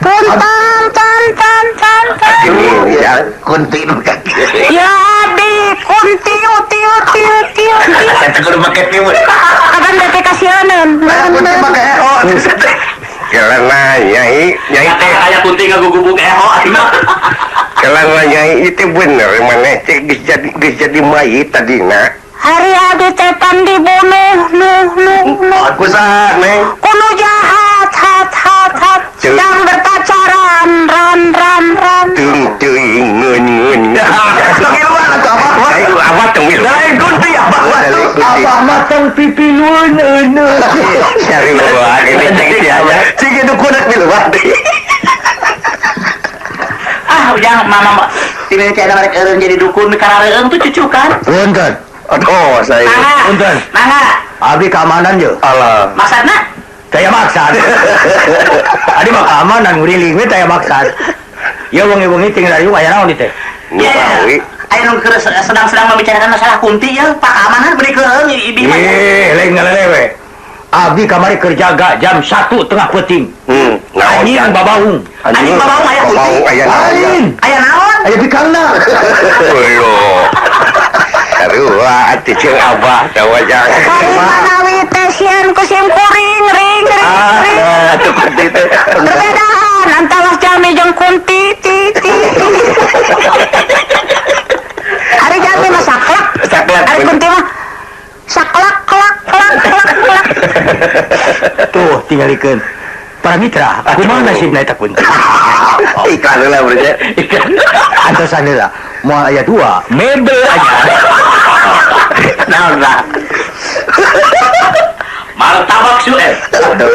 Tan tan tan tan tan. Kunti nu kaki. Ya abdi kunti tiu tiu tiu. Eta kudu make tiu. Kapan teh kasieun. Kunti make eo. Kelana nyai, nyai teh aya kunti ngagugubug eho atuh. Kelana nyai itu bener maneh teh geus jadi mayit tadina. Hari abdi teh pan dibunuh nuh nuh nuh. Aku saha neng? Kuno jahat hat hat hat. Sedang berpacaran ran ran ran. Tung teuing ngeun ngeun. Abah abah teu milu. Lain kunti abah. Abah mah tong pipilueun euneuh. Sarua ini cing sia. Cing itu kudak miluan. Ah, ujang mama tiba tiba ada rek eureun jadi dukun karareung tuh cucukan. Punten. Aduh, saya. Punten. Mangga. Abdi keamanan ye. Alah. Maksudna? Taya maksad. Adi mah keamanan nguriling we taya maksad. Ya wengi-wengi tinggal dari aya naon teh? Ya. Aya nu keur sedang-sedang membicarakan masalah kunti ya, Pak keamanan beri keureung ibi mah. Eh, lain ngalelewe. Abdi kamari keur jaga jam 1 tengah peuting. Anjing babaung. Anjing babaung aya kunti. Aya naon? Aya naon? Aya bikangna. Aduh. Sarua atuh jeung abah teh wajah. Manawi teh sieun ku sim kuring ring ring ring. Ah, atuh kunti teh. Perbedaan antara jalmi jeung kunti ti ti. Ari jalmi mah saklek. Saklek. Ari kunti mah saklek klak klak klak klak. Tuh tingalikeun. Para mitra, kumaha nasibna eta kunti? Iklan heula berarti. Iklan. Antosan heula. Moal aya 2, mebel aja. Naon lah. Martabak Sueb.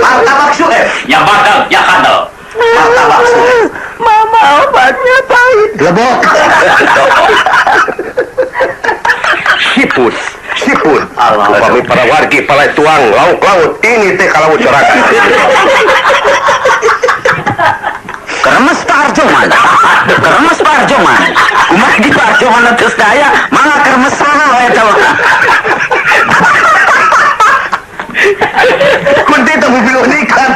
Martabak Sueb. Ya badal, ya kandel. Martabak Sueb. Mama obatnya pahit. Lebok. Siput, siput. Upami para wargi para tuang lauk laut ini teh kalau corakan. Keremes Pak Arjoman. Keremes Pak Arjoman. Kumaha di Pak Arjoman terus daya, mangga keremes saha we eta mah. Kunti teh mobil iklan.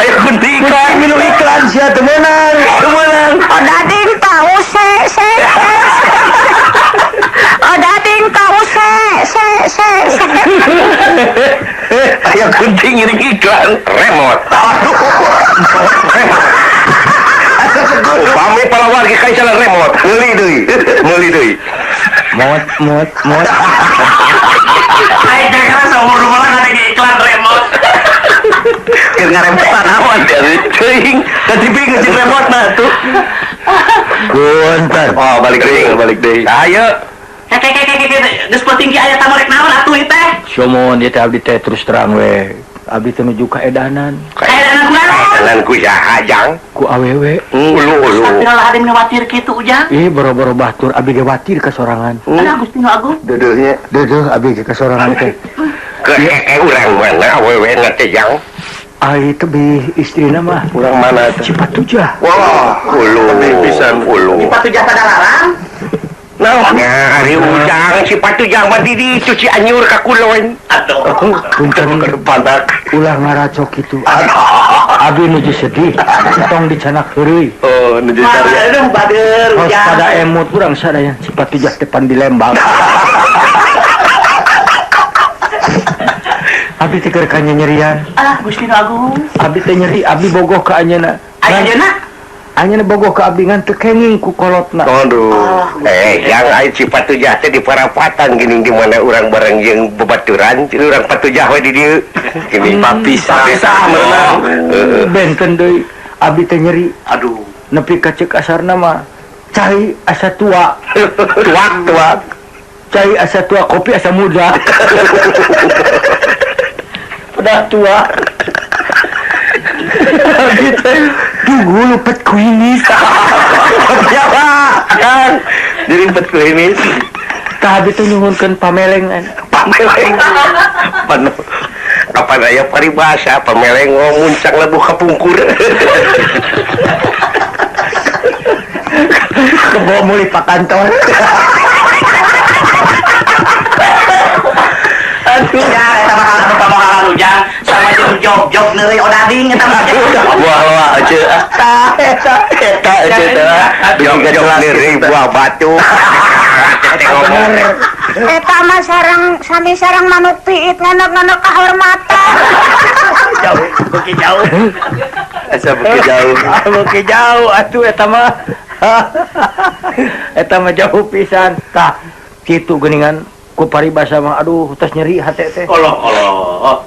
Ayo kunti iklan, minum iklan sia teu meunang. Teu meunang. Oh dading tahu se se. Oh dading tahu se se se. Ayo kunti ngiring iklan remote. Aduh. Upami para wargi kaisalan remote. Meuli deui. Meuli deui. Mot mot mot. Aing teh kana saumur rumah ada di iklan remote. Keur ngaremotan naon teh teuing. Ka TV geus remote na tuh. Punten. Oh, balik deui, balik deui. Ayo. Kek kek kek kek geus penting ki aya tamu rek naon atuh ieu teh. Sumon ieu teh abdi teh terus terang we. Abdi teh nuju kaedanan. Kaedanan ku naon? Kaedanan ku saha jang? Ku awewe. Ulu ulu. Astagfirullahaladzim nu watir kitu ujang. Ih boro-boro batur abdi ge watir ka sorangan. Alah Gusti nu agung. Deudeuhnya. Deudeuh abdi ge ka sorangan teh. Ke urang mana awewe na teh jang? Ai tebih istrina mah. Urang mana teh? Cipatujah. Wah, ulu pisan ulu. Cipatujah Padalarang. Nah, ari ujang Cipatujah mah di ditu Cianjur ka kulon. Aduh. Punten pantak. Ulah ngaracok kitu. Abi nuju sedih, tong dicanak heureuy. Oh, nuju cari. Aduh, bader ujang. Pada emut urang sadaya Cipatujah teh pan di Lembang. Abdi teh keur kanyanyerian. Ah, Gusti nu agung. Abdi teh nyeri, abdi bogoh ka anjeunna. Anjeunna? Anjeunna bogoh ka abdi ngan teu kenging ku kolotna. Aduh. Yang ai Cipatujah teh di parapatan geuning di mana urang bareng jeung babaturan, urang Patujah we di dieu. Geuning papisah meunang. Benten deui abdi teh nyeri. Aduh. Nepi ka ceuk asarna mah cai asa tua. Tuak. Cai asa tua, kopi asa muda. Udah tua. Gitu. Duh, lupet kuinis. Siapa? Kan. Jadi lupet kuinis. Tah abdi teh nyuhunkeun pameleng. Pameleng. Pan kapan aya paribasa pameleng muncang lebuh kapungkur. Kebo mulih pak kantor. Aduh, ya eta mah anu pamohalan ujang sama jeung job-job neureuy odading eta mah. Wah, wah, ece. Tah eta eta ece teh. Job-job neureuy buah batu. Eta mah sareng sami sareng manuk piit nganok-nganok kahormatan. Jauh, beuki jauh. Asa beuki jauh. Beuki jauh atuh eta mah. Eta mah jauh pisan. Tah, kitu geuningan ku paribasa mah aduh tos nyeri hate teh. Oloh.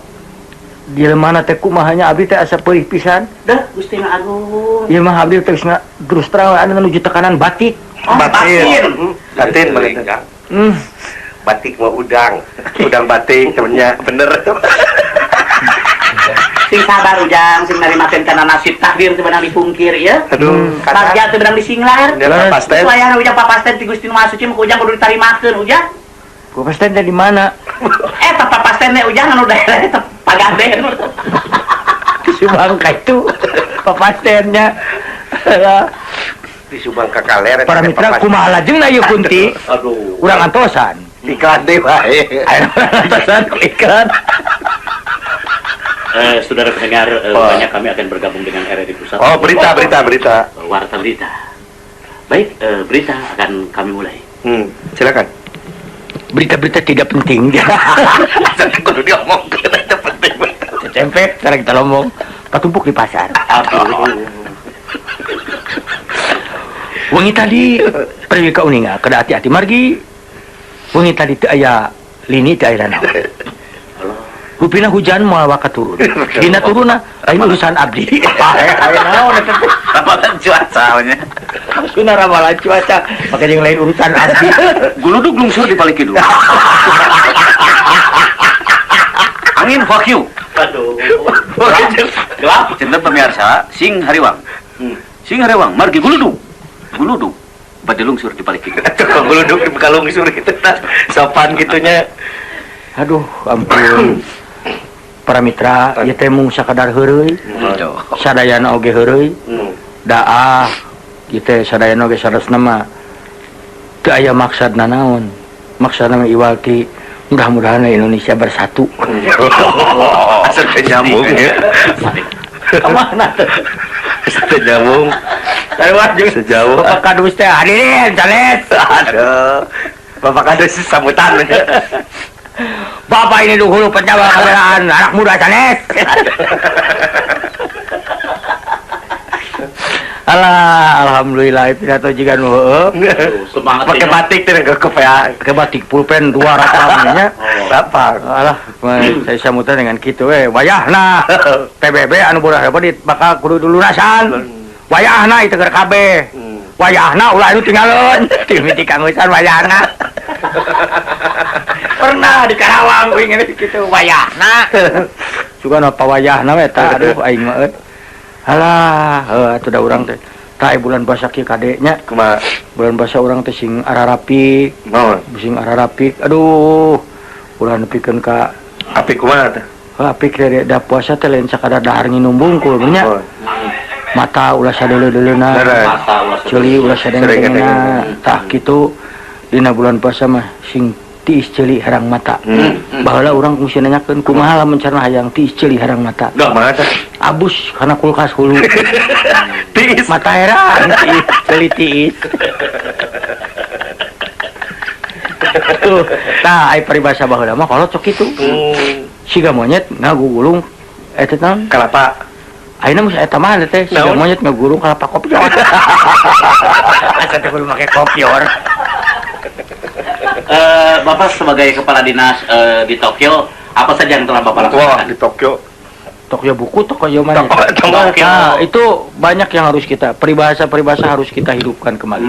Di mana teh kumaha nya abdi teh asa peurih pisan. Dah Gusti nu agung. Ieu mah abdi teh terus terang anu nuju tekanan batik. Batin. Batin mah. Batik mah udang. Udang batik temennya bener. Sing sabar ujang, sing narimakeun kana nasib takdir teu beunang dipungkir ieu. Aduh, bagja teu beunang disinglar. Papasten. Wayahna ujang papasten ti Gusti Nu Maha Suci mah ujang kudu ditarimakeun ujang. Papasten teh di mana? Eta papasten teh ujang anu daerah eta Pagaden. Di Subang ka itu papastennya. Di Subang ka kaler. Para mitra kumaha lajengna ieu Kunti? Aduh. Urang antosan. Iklan deui wae. Antosan iklan. Saudara pendengar, banyak kami akan bergabung dengan RRI Pusat. Oh, berita. Warta berita. Baik, berita akan kami mulai. Silakan. Berita-berita tidak penting. Kudu diomongkeun eta penting. Cempek, sekarang kita ngomong. Patumpuk di pasar. Wengi tadi pergi ka uninga, kada hati-hati margi. Wengi tadi teu aya lini teu aya naon. Rupina hujan moal waka turun. Dina turunna lain urusan abdi. Aya naon eta teh? Ramalan cuaca nya. Maksudna ramalan cuaca, make jeung lain urusan abdi. Guludug lungsur di balik kidul. Angin fuck you. Aduh. Gelap cenah pemirsa sing hariwang. Sing hariwang margi guludug. Guludug bade lungsur di balik kidul. Atuh guludug di lungsur kitu tah. Sopan kitunya. Aduh, ampun. Para mitra, ieu teh mung sakadar heureuy. Sadayana oge heureuy. Daah, ieu teh sadayana oge saresna mah teu aya maksudna naon. Maksudna mah iwal ti mudah-mudahan Indonesia bersatu. Asa teu nyambung ya. Kamana teh? Asa teu nyambung. Sarua jeung sejauh Bapak Kadus teh hadirin sanes. Aduh. Bapak Kadus sambutan. Bapak ini dulu pejabat kebelaan anak muda sanes. Alah, alhamdulillah pidato jiga nu heueuh. Semangat pakai batik teh ke pakai batik pulpen 2 ratamnya. Bapak. Alah, saya sambutan dengan kitu we. Wayahna PBB anu bodas hebat bakal kudu dilunasan. Wayahna itu keur kabeh. Wayahna ulah anu tinggalon. Timiti kangusan wayahna. Pernah di Karawang uing ini kitu wayahna. Sugan apa wayahna we tah aduh aing mah euy. Alah, heuh atuh da urang teh. Tah bulan puasa kieu kade nya. Kumaha? Bulan puasa urang teh sing ararapi. Naon? Sing ararapi. Aduh. Ulah nepikeun ka apik kumaha teh? Heuh apik teh da puasa teh lain sakadar dahar nginum bungkul nya. Mata ulah sadeuleu-deuleuna. Ceuli ulah sadengena. Tah kitu dina bulan puasa mah sing tiis ceuli herang mata. Baheula urang kungsi nanyakeun kumaha lamun carana hayang tiis ceuli herang mata. Kumaha teh? Abus kana kulkas hulu. Tiis mata herang tiis ceuli tiis. Tuh, tah ai paribasa baheula mah kolot sok kitu. Siga monyet ngagugulung eta naon? Kalapa. Ayeuna mah eta mah teh siga monyet ngagurung kalapa kopior. Asa teh kudu make kopior. Bapak sebagai kepala dinas di Tokyo, apa saja yang telah Bapak lakukan? Wah, di Tokyo. Tokyo buku, Tokyo mana? Tokyo. Nah, itu banyak yang harus kita, peribahasa-peribahasa harus kita hidupkan kembali.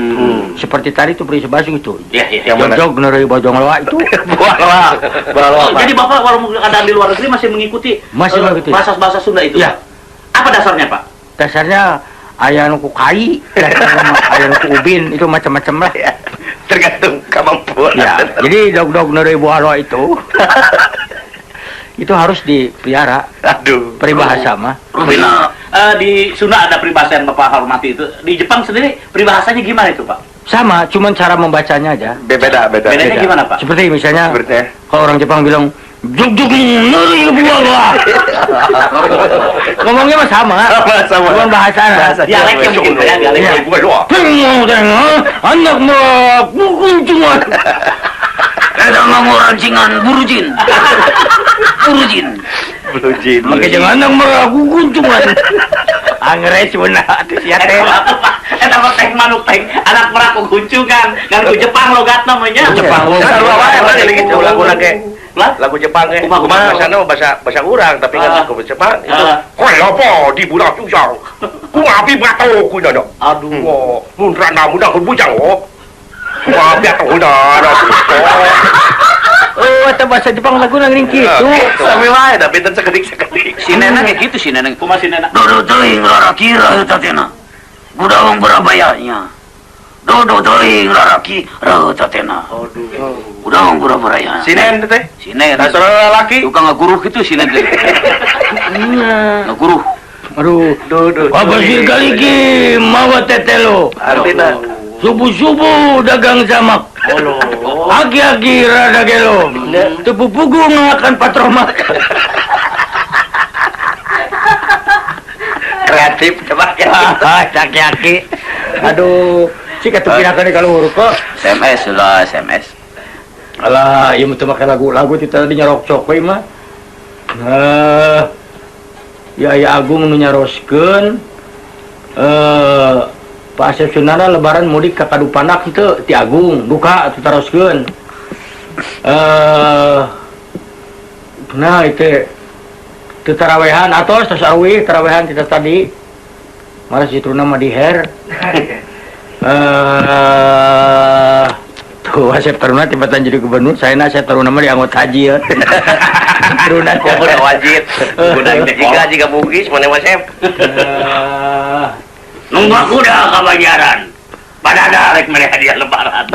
Seperti tadi itu peribahasa itu. Iya, iya. Yang mana? Jog neureuy bojong loa itu. Buah loa. Buah loa. Jadi Bapak walaupun keadaan di luar negeri masih mengikuti bahasa-bahasa Sunda itu. Iya. Apa dasarnya, Pak? Dasarnya aya nu ku kai, aya nu ku ubin, itu macam-macam lah. Ya, tergantung kemampuan. Ya, jadi dog-dog neureuy buah loa itu. Itu harus dipelihara. Aduh. Peribahasa mah. Di Sunda ada peribahasa yang Bapak hormati itu. Di Jepang sendiri peribahasanya gimana itu, Pak? Sama, cuman cara membacanya aja. Beda, beda. Bedanya gimana, Pak? Seperti misalnya, kalau orang Jepang bilang juk juk neureuy buah loa. Ngomongnya mah sama. Sama. Cuman bahasanya. Dialeknya mungkin ya, dialeknya. Anak mah kukuntungan. Ada mangorancingan burujin. Burujin. Burujin. Maka jangan nang meragu kuntungan. Angre cuna atuh sia teh. Eta mah teh manuk teh anak meraku kuncungan. Ngan ku Jepang logatna mah nya. Jepang logat. Sarua wae mah gitu laguna ge. Lagu Jepang ge. Kumaha bahasana mah bahasa urang tapi kan lagu Jepang itu. Koe apa di budak susah. Ku api bato ku nyono. Aduh. Mun rana mudah bujang oh. Wah, biar tahu dah. Oh, eta bahasa Jepang lagu nang ring kitu. Sami wae da benten sakedik-sakedik. Si Nena kayak gitu si Nena. Kumaha si Nena? Dodo teuing raraki raheut tena. Budawang barabayanya. Dodo teuing raraki raheut tena. Aduh. Budawang barabayanya. Si Nen teh. Si Nen. Da saudara lalaki. Tukang ngaguruh kitu si Nen teh. Ngaguruh. Aduh. Duh. Apa sih kaliki mawa tetelo. Artina subuh-subuh dagang jamak. Agi-agi rada gelo. Tepu pugu ngakan patromak. Kreatif coba ya. Aki-aki. Aduh, sih katuh pinakan kalau huruf kok. SMS lah, SMS. Alah, ieu mah teu make lagu-lagu ti tadi nyarok cok we mah. Ya ya Agung nu nyaroskeun Pak Asep Sunandar lebaran mudik ka Kadupanak henteu ti Agung duka atuh taroskeun. Nah itu teu tarawehan atos tos arwih tarawehan kita tadi. Malah si Truna mah diher. Tuh Asep Taruna tibatan jadi gubernur, saya Asep Taruna mah di anggota haji ya. Taruna udah wajib. Udah jika Bugis mana Mas Asep. Nunggu kuda kabajaran. Padahal rek mere hadiah lebaran.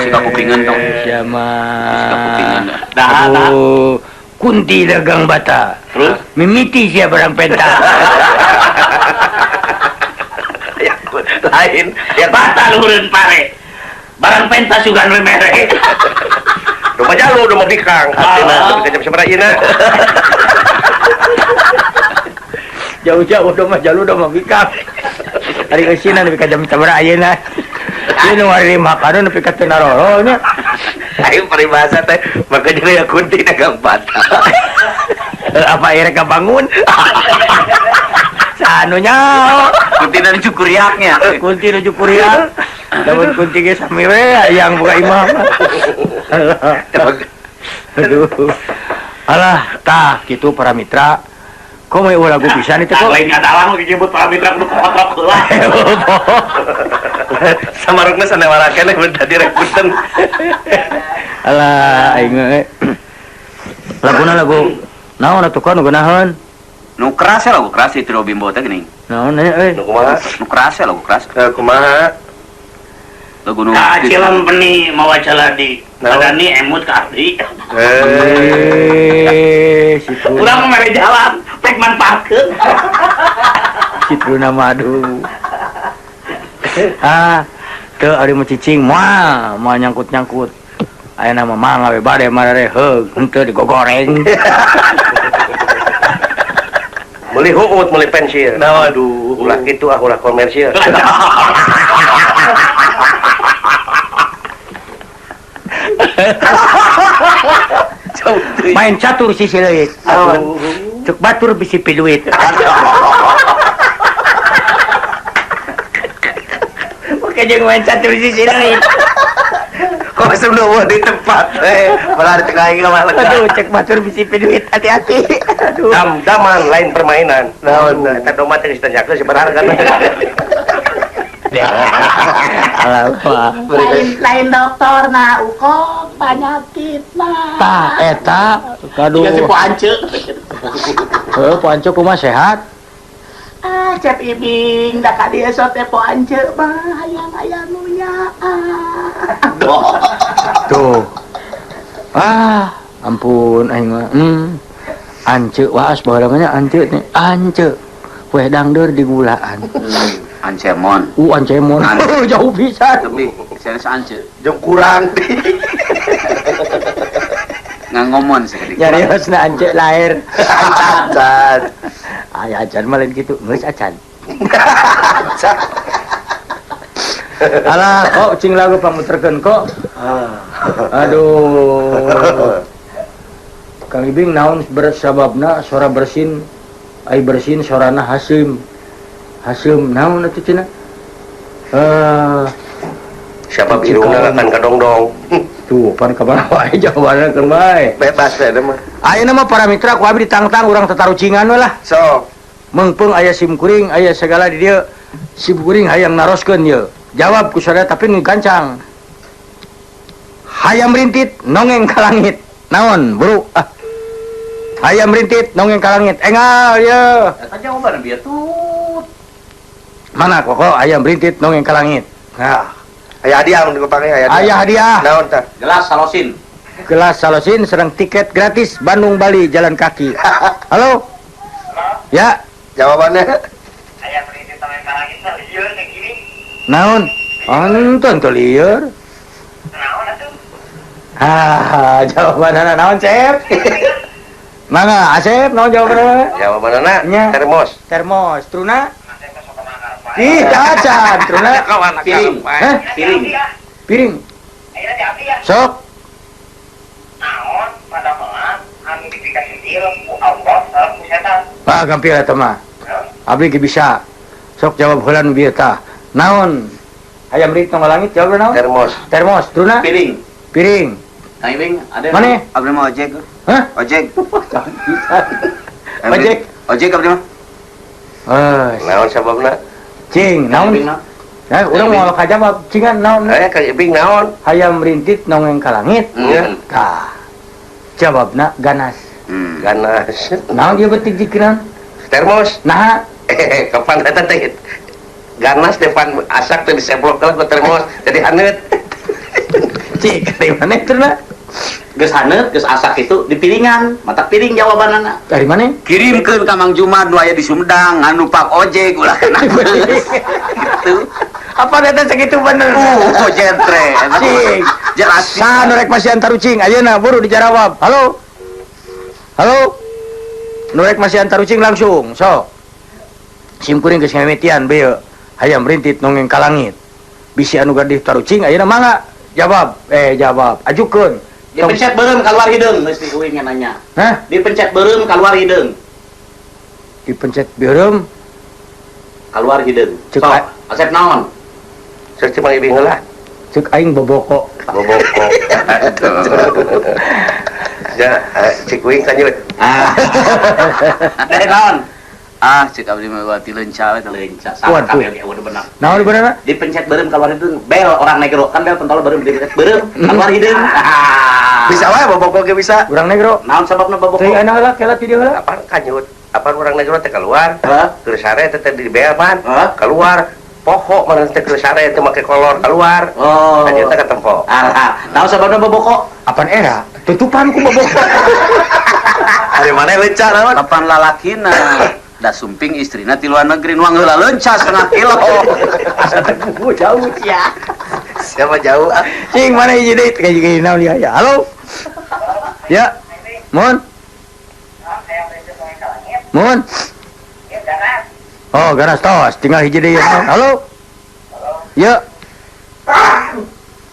Suka kupingan dong. Siapa? Suka kupingan. Dah. Kunti dagang bata. Terus? Mimiti sia barang penta. Ya, lain. Ya bata luhureun pare. Barang penta sugan we mere. Domba jalu, domba bikang. Artina teu jam sabaraha ieuna. Jauh-jauh domba jalu domba bikang. Ari geusina nepi ka jam sabaraha ayeuna. Ieu nu ari makanan nepi ka teu naroro nya. Ayo peribahasa teh maka jadi ya kunti dagang bata. Apa akhirnya kebangun? Sanunya kunti nuju kuriaknya. Kunti nuju kuriak. Lamun kunti ge sami we yang buka imah. Aduh. Alah, tah kitu para mitra. Kok mau lagu pisan itu kok? Lain ngadalang dijemput para mitra kudu kotrok heula. Samarukna sanewara keneh mun tadi rek punten. Alah, aing we. Laguna lagu naon atuh kan nu geunaheun? Nu keras ya lagu keras itu Bimbo teh geuning. Naon euy? Nu kumaha? Nu keras ya lagu keras. Kumaha? Lagu nu Kacilan peni mawa caladi. Madani emut ka abdi. Urang mah mere jalan, pek manfaatkeun. Kitu nama aduh. Ah, teu ari mah cicing moal, moal nyangkut-nyangkut. Ayeuna mah mangga we bade marare heug, henteu digogoreng. Meuli huut, meuli pensil. Nah, aduh, ulah kitu ah, ulah komersil. Main catur sisi leuit. Cek batur bisi piduit. Oke jeung main catur sisi lain. Kok sebelum di tempat malah di tengah ini malah lega. Aduh, cek batur bisi piduit, hati-hati. Aduh. Dam-daman lain permainan. Naon eta domba teh geus ditanyakeun sebenarnya kan. Alamak. Lain dokter nah ukok penyakit nah. Tah eta aduh. Dikasih po ance. Heuh, po ance kumaha sehat? Ah, Cep Ibing da ka dieu sok teh po ance mah hayang aya nu nyaah. Tuh. Ah, ampun aing mah. Ance waas baheula mah nya ance teh. Ance. Weh dangdeur digulaan. Ancemon. Ancemon. Jauh pisan. Lebih serius ance. Jeung kurang. Ngangomon sakedik. Nyariosna ance lahir. Acan. Aya acan mah lain kitu, geus acan. Acan. Alah, kok cing lagu pamuterkeun kok. Aduh. Kang Ibing naon bersababna sora bersin, ai bersin sorana haseum. Haseum naon atuh cenah? Siapa irungna kan kadongdong. Tuh, pan kabar wae jawabanna keun bae. Bebas we mah. Ayeuna mah para mitra ku abdi ditangtang urang tatarucingan we lah. Sok. Meungpeung aya sim kuring, aya segala di dieu. Sim kuring hayang naroskeun ieu. Jawab ku sadaya tapi nu gancang. Hayam rintit nongeng ka langit. Naon, buru? Ah. Hayam rintit nongeng ka langit. Engal ieu. Eta jawabanna bieu tut. Mana koko ayam rintit nongeng ka langit. Nah, aya hadiah mun dipake aya hadiah. Aya hadiah. Naon tah? Gelas salosin. Gelas salosin sareng tiket gratis Bandung Bali jalan kaki. Halo? Ya, jawabannya. Ayam rintit nongeng ka langit mah lieur teh gini. Naon? Anton teu lieur. Naon atuh? Ah, jawabanna naon, Cep? Mangga, Asep, naon jawabanna? Jawabanna termos. Termos, truna? Ih, cacan, truna piring. Hah? Piring. Piring. Sok. Naon padamelan anu dipikasih ku Allah sareng ku setan. Ah, gampil eta mah. Abdi ge bisa. Sok jawab heula nu bieu tah. Naon? Hayam rintit nongol langit jawab naon? Termos. Termos, truna? Piring. Piring. Kang Ibing, ada Mana? Abdi mah ojek. Hah? Ojek. Ojek. Ojek abdi mah. Naon sababna? Cing, naon? Nah, urang moal kajawab cingan naon? Kang Ibing naon? Hayam rintit nongeng ka langit. Tah. Jawabna ganas. Ganas. Naon ieu betik jikiran? Termos. Nah, kapan eta teh? Ganas depan asak teh diseblok ku termos jadi haneut. Cik, dari mana terna? Geus haneut, geus asak itu di piringan, mata piring jawabanana. Dari mana? Kirimkeun ka Mang Jumad nu aya di Sumedang, anu pak ojek ulah kena. Gitu. Apa data segitu bener? Jentre. Cing. Jelas. Sa nu rek masihan tarucing, ayeuna buru dijarawab. Halo. Halo. Nu rek masihan tarucing langsung, sok. Sim kuring geus ngamitian beuh. Hayam rintit nongeng ka langit. Bisi anu gadih tarucing ayeuna mangga jawab. Jawab. Ajukeun. Dipencet beureum keluar hideung geus di kuing nanya. Hah? Dipencet beureum keluar hideung. Dipencet beureum keluar hideung. Cek Asep naon? Cek Mang Ibing heula. Cek aing boboko. Boboko. Ya, cek kuing kanjut. Ah. Dari naon? Ah, cek abdi mah wati leunca we leunca. Salah kabeh eueuh bener. Naon bener? Dipencet beureum keluar hideung. Bel orang negro kan bel pentol beureum dipencet beureum keluar hideung. Bisa wae boboko ge bisa. Urang negro. Naon sababna boboko? Teuing ana heula kela ti dieu heula. Apaan kanjut? Apaan urang negro teh keluar? Heeh. Keur sare teh di bel pan. Heeh. Keluar. Pokok mana teh keur sare teh make kolor keluar. Oh. Kanjut teh katempo. Ah, naon sababna boboko? Apaan era? Tutupan ku boboko. Ari mana leunca naon? Kapan lalakina? Da sumping istrina ti luar negeri nuang heula leunca setengah kilo. Asa teh jauh sia. Siapa jauh? Ah. Cing mana hiji deui kayak gini naon ya. Halo. Ya. Mohon. Mohon. Oh, ganas tos, tinggal hiji deui. Halo. Ya.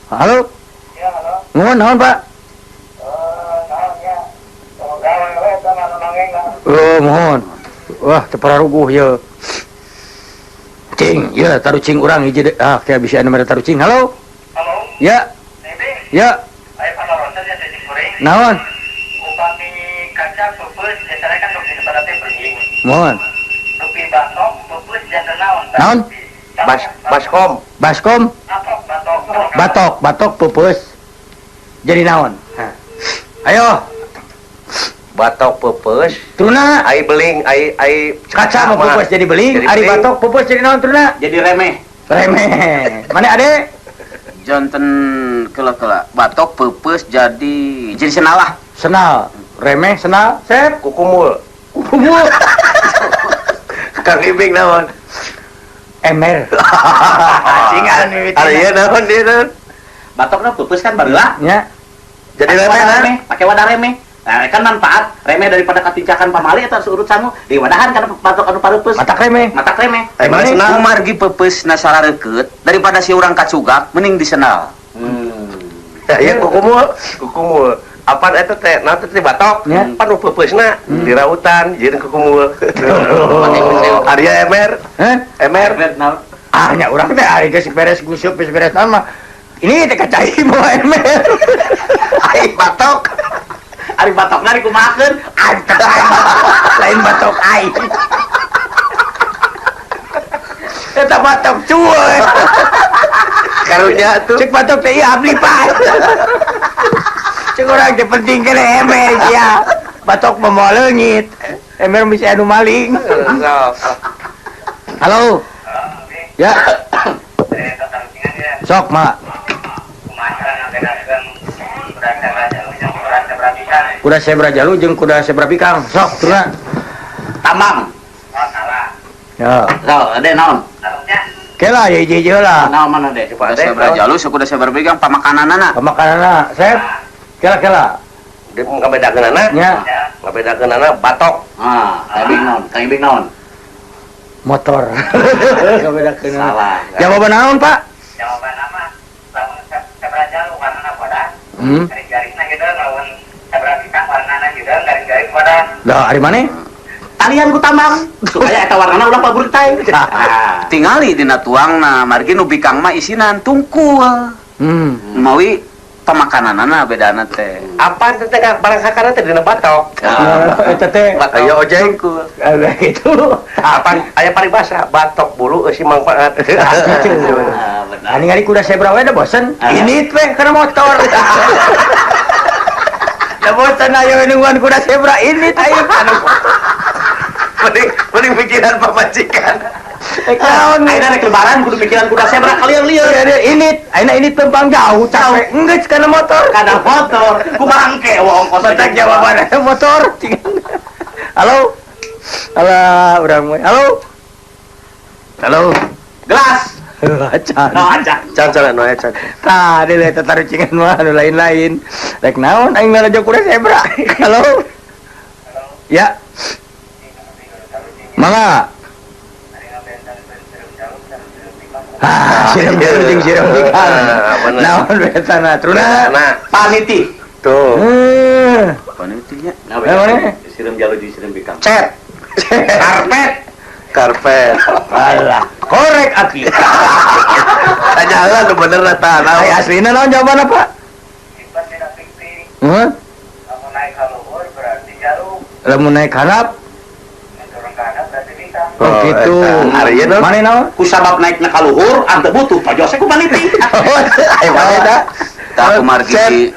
Halo. Ya, halo. Mohon naon, Pak? Naon ya. Semoga we eta nongeng. Oh, mohon. Wah, teu pararuguh ye. Cing, ya tarucing urang hiji deui. Ah, kayak bisa anu mere tarucing. Halo. Halo. Ya. Ya. Aya panarosan ya cing kuring. Naon? Upami kaca peupeus biasanya kan nu di teh beling. Mohon. Dupi batok peupeus janten naon? Naon? Baskom. Baskom? Batok, batok peupeus. Jadi naon? Ayo. Batok peupeus. Truna ai beling, ai kaca mah peupeus jadi beling, ari batok peupeus jadi naon truna? Jadi remeh. Remeh. Mana ade? Janten kela-kela batok peupeus jadi senalah. Senal. Remeh senal, sep kukumul. Kukumul. Kang Ibing naon? Emer. Cingan mimiti. Ari ieu naon dia naon? Batokna peupeus kan bareula. Nya. Jadi remeh, pakai wadah remeh. Nah, kan manfaat remeh daripada katincakan pamali atau urut sangu di wadahan karena batok anu pareupeus. Matak remeh. Matak remeh. Emang senal kumargi peupeus na sararekeut daripada si urang kacugak mending disenal. Ya kukumul, kukumul. Apaan eta teh? Naon teh batok? Pan nu peupeusna di rautan jeung kukumul. Arya emer. Heh? Emer. Ah nya urang teh ari geus beres gusup geus beres naon mah. Ini teh kacai bawa emer. Ai batok. Ari batokna dikumahakeun? Lain batok ai. Eta batok cuy. Karunya atuh. Cek batok teh ieu abdi pak. Cek urang teh penting keneh emer sia. Batok mah moal leungit. Emer bisa anu maling. Halo. Ya. Sok, Mak. Kuda zebra jalu jeung kuda zebra bikang. Sok, turuna. Tambang. Ya. Sok, ade naon? Kela ye hiji lah. Naon mana de? Kuda zebra jalu kuda zebra bikang pamakananana. Pamakananana, sep. Kela-kela. Dia ngabedakeunana? Nya. Ngabedakeunana batok. Ah, Kang Ibing naon? Kang Ibing naon? Motor. Ngabedakeunana. Salah. Jawaban naon, Pak? Jawaban mah lamun zebra jalu warnana bodas. Garing-garingna gitu lamun zebra bikang warnana gitu garing-garing bodas. Lah, ari maneh? Talian ku tambang supaya eta warnana ulah paburik teh. Tingali dina tuangna, margi nu bikang mah isinan tungkul. Mawi pamakananana bedana teh. Apaan teh barang sakana teh dina batok. Eta teh aya ojek. Gitu. Apaan aya paribasa batok bulu eusi mangfaat. Benar. Ningali kuda zebra we da bosen. Ini teh kana motor. Da bosen ayo nungguan kuda zebra ini teh kana motor. Mending pikiran pamajikan. Naon ayeuna rek lebaran kudu pikiran kuda zebra kalian lieur. Ini ayeuna ini tempang jauh capek. Enggeus kana motor. Kana motor. Kumaha engke wa ongkos batak jawaban motor. Halo. Alah urang mah. Halo. Halo. Gelas. Acan. No acan. Can can no acan. Tah deui eta tarucingan mah anu lain-lain. Rek naon aing ngarajo kuda zebra. Halo. Ya. Mangga. Ah, siram jalu jeung siram bikang. Naon betana truna? Paniti. Tuh. Panitinya. Nah, siram jalu jeung siram bikang. Cet. Karpet. Karpet. Alah, korek api. Tanya lah nu bener lah tah. Ai aslina naon jawabanna, Pak? Heeh. Lamun naik ka luhur berarti jalu. Lamun naik harap Oh, gitu. Ari ieu mana naon? Ku sabab naikna ka luhur ante butuh pajose ku paniti. Ayo mana da? Tah kumargi.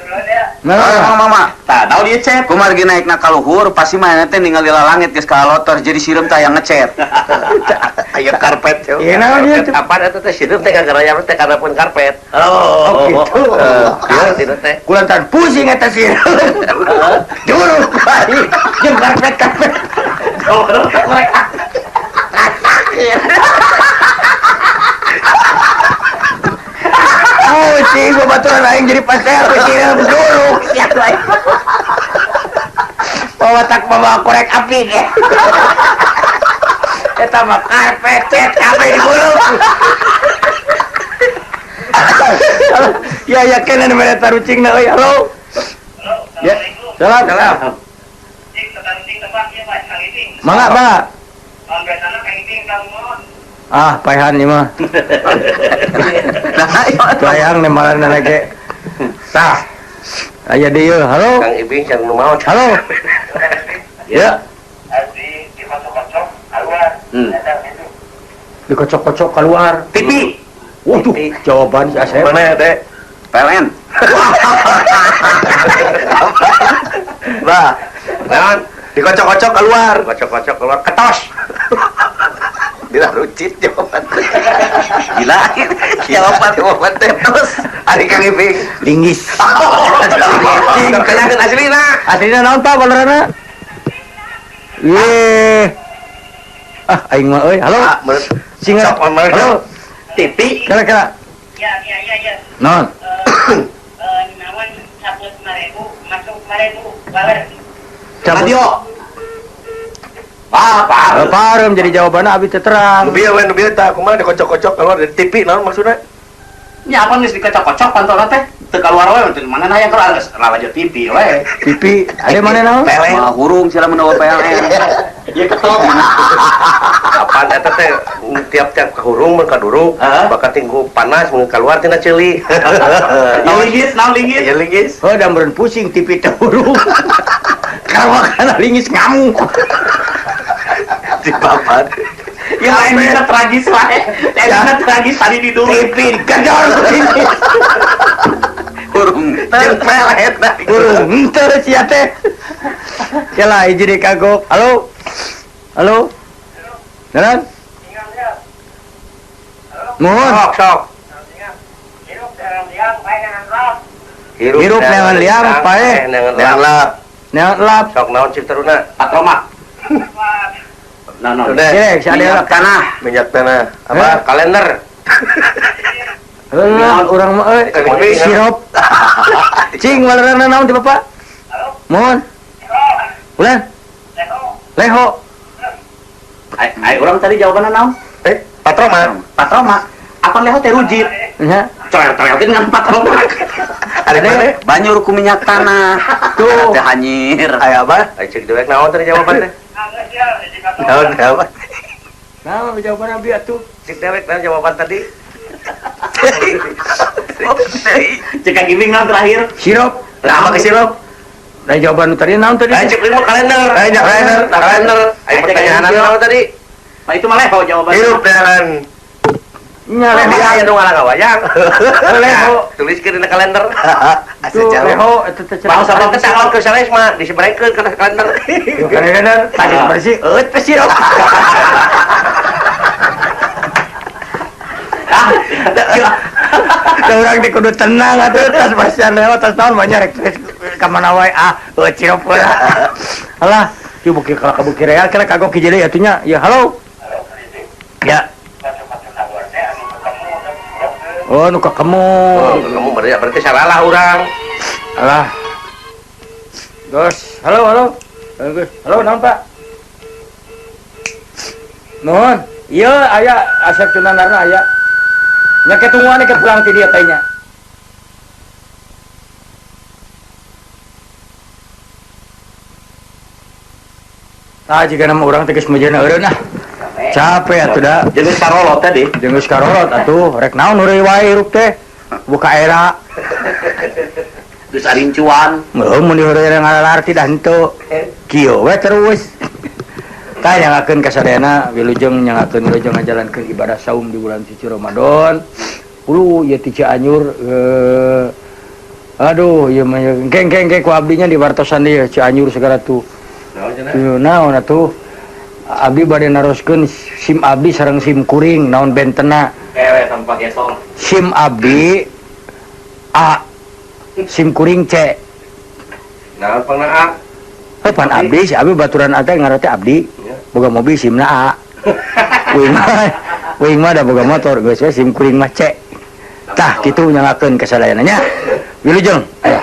Nah, mama. Tah naon ieu cet? Kumargi naikna ka luhur pasti manehna teh ningali lalangit geus kalotor jadi sireum teh aya ngecet. Aya karpet. Ieu naon ieu? Apaan eta teh sireum teh kagarayam teh kana pun karpet. Oh, gitu. Ieu sireum teh. Kulantaran pusing eta sireum. Juruk bae jeung karpet-karpet. Korek. Oh, sih, gua baturan aing jadi pastel, sireum juruk. Bawa tak bawa korek api ge. Eta mah karpet cet kabeh di bulu. Ya ya kena mere tarucingna euy. Halo. Ya. Salam. Salam. Cing, tarucing tebak ya. Mangga, mangga. Ah, paehan ieu mah. Paehan nemalan lagi. Tah. Aya deui, halo. Kang Ibing yang nu maot. Halo. Ya. Dikocok-kocok keluar. TV. Waduh, jawaban si Asep. Mana teh? PLN. Bah, naon? Dikocok-kocok keluar, kocok-kocok keluar ketos. Bila rucit jawaban. Gila. Jawaban teh terus. Ari Kang Ibing linggis. Pertanyaan aslina. Aslina naon Pak balerana? Ye. Ah, aing mah euy. Halo. Singa. Halo. TV. Kira-kira. Ya. Naon? Naon sabut 5.000 masuk 5.000 baler. Radio. Ah, parem jadi jawabannya abi teh terang. Nu bieu we nu bieu tah kumaha dikocok-kocok keluar dari TV naon maksudna? Nya apa geus dikocok-kocok pantona teh teu kaluar we teu mana hayang keluar geus lalajo TV we. TV ade mana naon? Mah hurung sila mun PLN. Ieu ketok. Apaan eta teh tiap-tiap kahurung mun kaduruk bakal tinggu panas mun keluar tina ceuli. Naon linggis, naon linggis? Ieu linggis. Heuh da meureun pusing TV teh hurung. Karena linggis ngamuk. Di babat. Ya lain bisa tragis wae. Lain tragis tadi di dulu. TV gedor sini. Hurung jeung pelet. Hurung henteu sia teh. Kela hiji deui kagok. Halo. Halo. Jalan. Mohon. Sok. Hirup neangan liang paeh. Neangan lap. Neangan lap. Sok naon cik teruna? Patroma. Nah, no. Minyak tanah. Minyak tanah. Apa? Kalender. Heuh, urang mah euy. Sirup. Cing walerana naon ti Bapak? Mohon. Ulah. Leho. Ai urang tadi jawabanna naon? Patroma. Patroma. Apa leho teh rujit? Nya. Coel-coelkeun ngan patroma. Ari mana? Banyur ku minyak tanah. Tuh. Teh hanyir. Aya apa? Ai cek dewek naon tadi jawaban teh? Naon jawaban? Naon jawaban abi atuh? Cek dewek naon jawaban tadi? Cek Kang Ibing naon terakhir? Sirup. Lah apa ke sirup? Lah jawaban tadi naon tadi? Lah cek lima kalender. Kalender. Ai pertanyaan naon tadi? Nah itu mah leho jawaban. Hirup dengan nya leho aya nu ngalang-ngawayang. Leho tuliskeun dina kalender. Atuh leho eta teh bangsa teh tanggal ke sanes mah disebarekeun kana kalender. Kalender tadi bersih eueut teh sirup. Ah, da urang teh kudu tenang atuh tas bersihan leho tas naon banyak rek ka mana wae ah eueut sirup heula. Alah, ieu beuki kala kabeuki real kira kagok hiji deui atuh nya. Ya halo. Ya. Oh, nu kakemu. Oh, kakemu berarti salah urang. Alah. Gus, halo, halo. Gus, halo, naon, Pak? Nuhun. Ieu aya Asep Sunandarna aya. Nya ketungguan ke pulang ti dieu teh nya. Tah jiga nama urang teh geus meujeuhna eureun ah. Capek atuh da. Jeung geus karolot tadi. Jeung geus karolot atuh, rek naon heureuy wae hirup teh. Buka era. Geus arincuan. Heuh mun diheureui ngalalarti dah henteu. Kieu we terus. Tah nyangakeun ka sadayana wilujeng nyangakeun wilujeng ngajalankeun ibadah saum di bulan suci Ramadan. Ulu ieu ti Cianjur aduh ieu mah geng-geng ku abdinya di wartosan ieu Cianjur segala tuh. Naon atuh? Abdi bade naroskeun SIM abdi sareng SIM kuring naon bentena. Ewe tanpa gesong. SIM abdi A, SIM kuring C. Naon pangna A? Heuh pan abdi si abdi baturan A teh ngaran teh abdi. Boga mobil SIM-na A. Uing mah da boga motor geus we SIM kuring mah C. Tah kitu nyangakeun kasadayana nya. Wilujeng. Aya.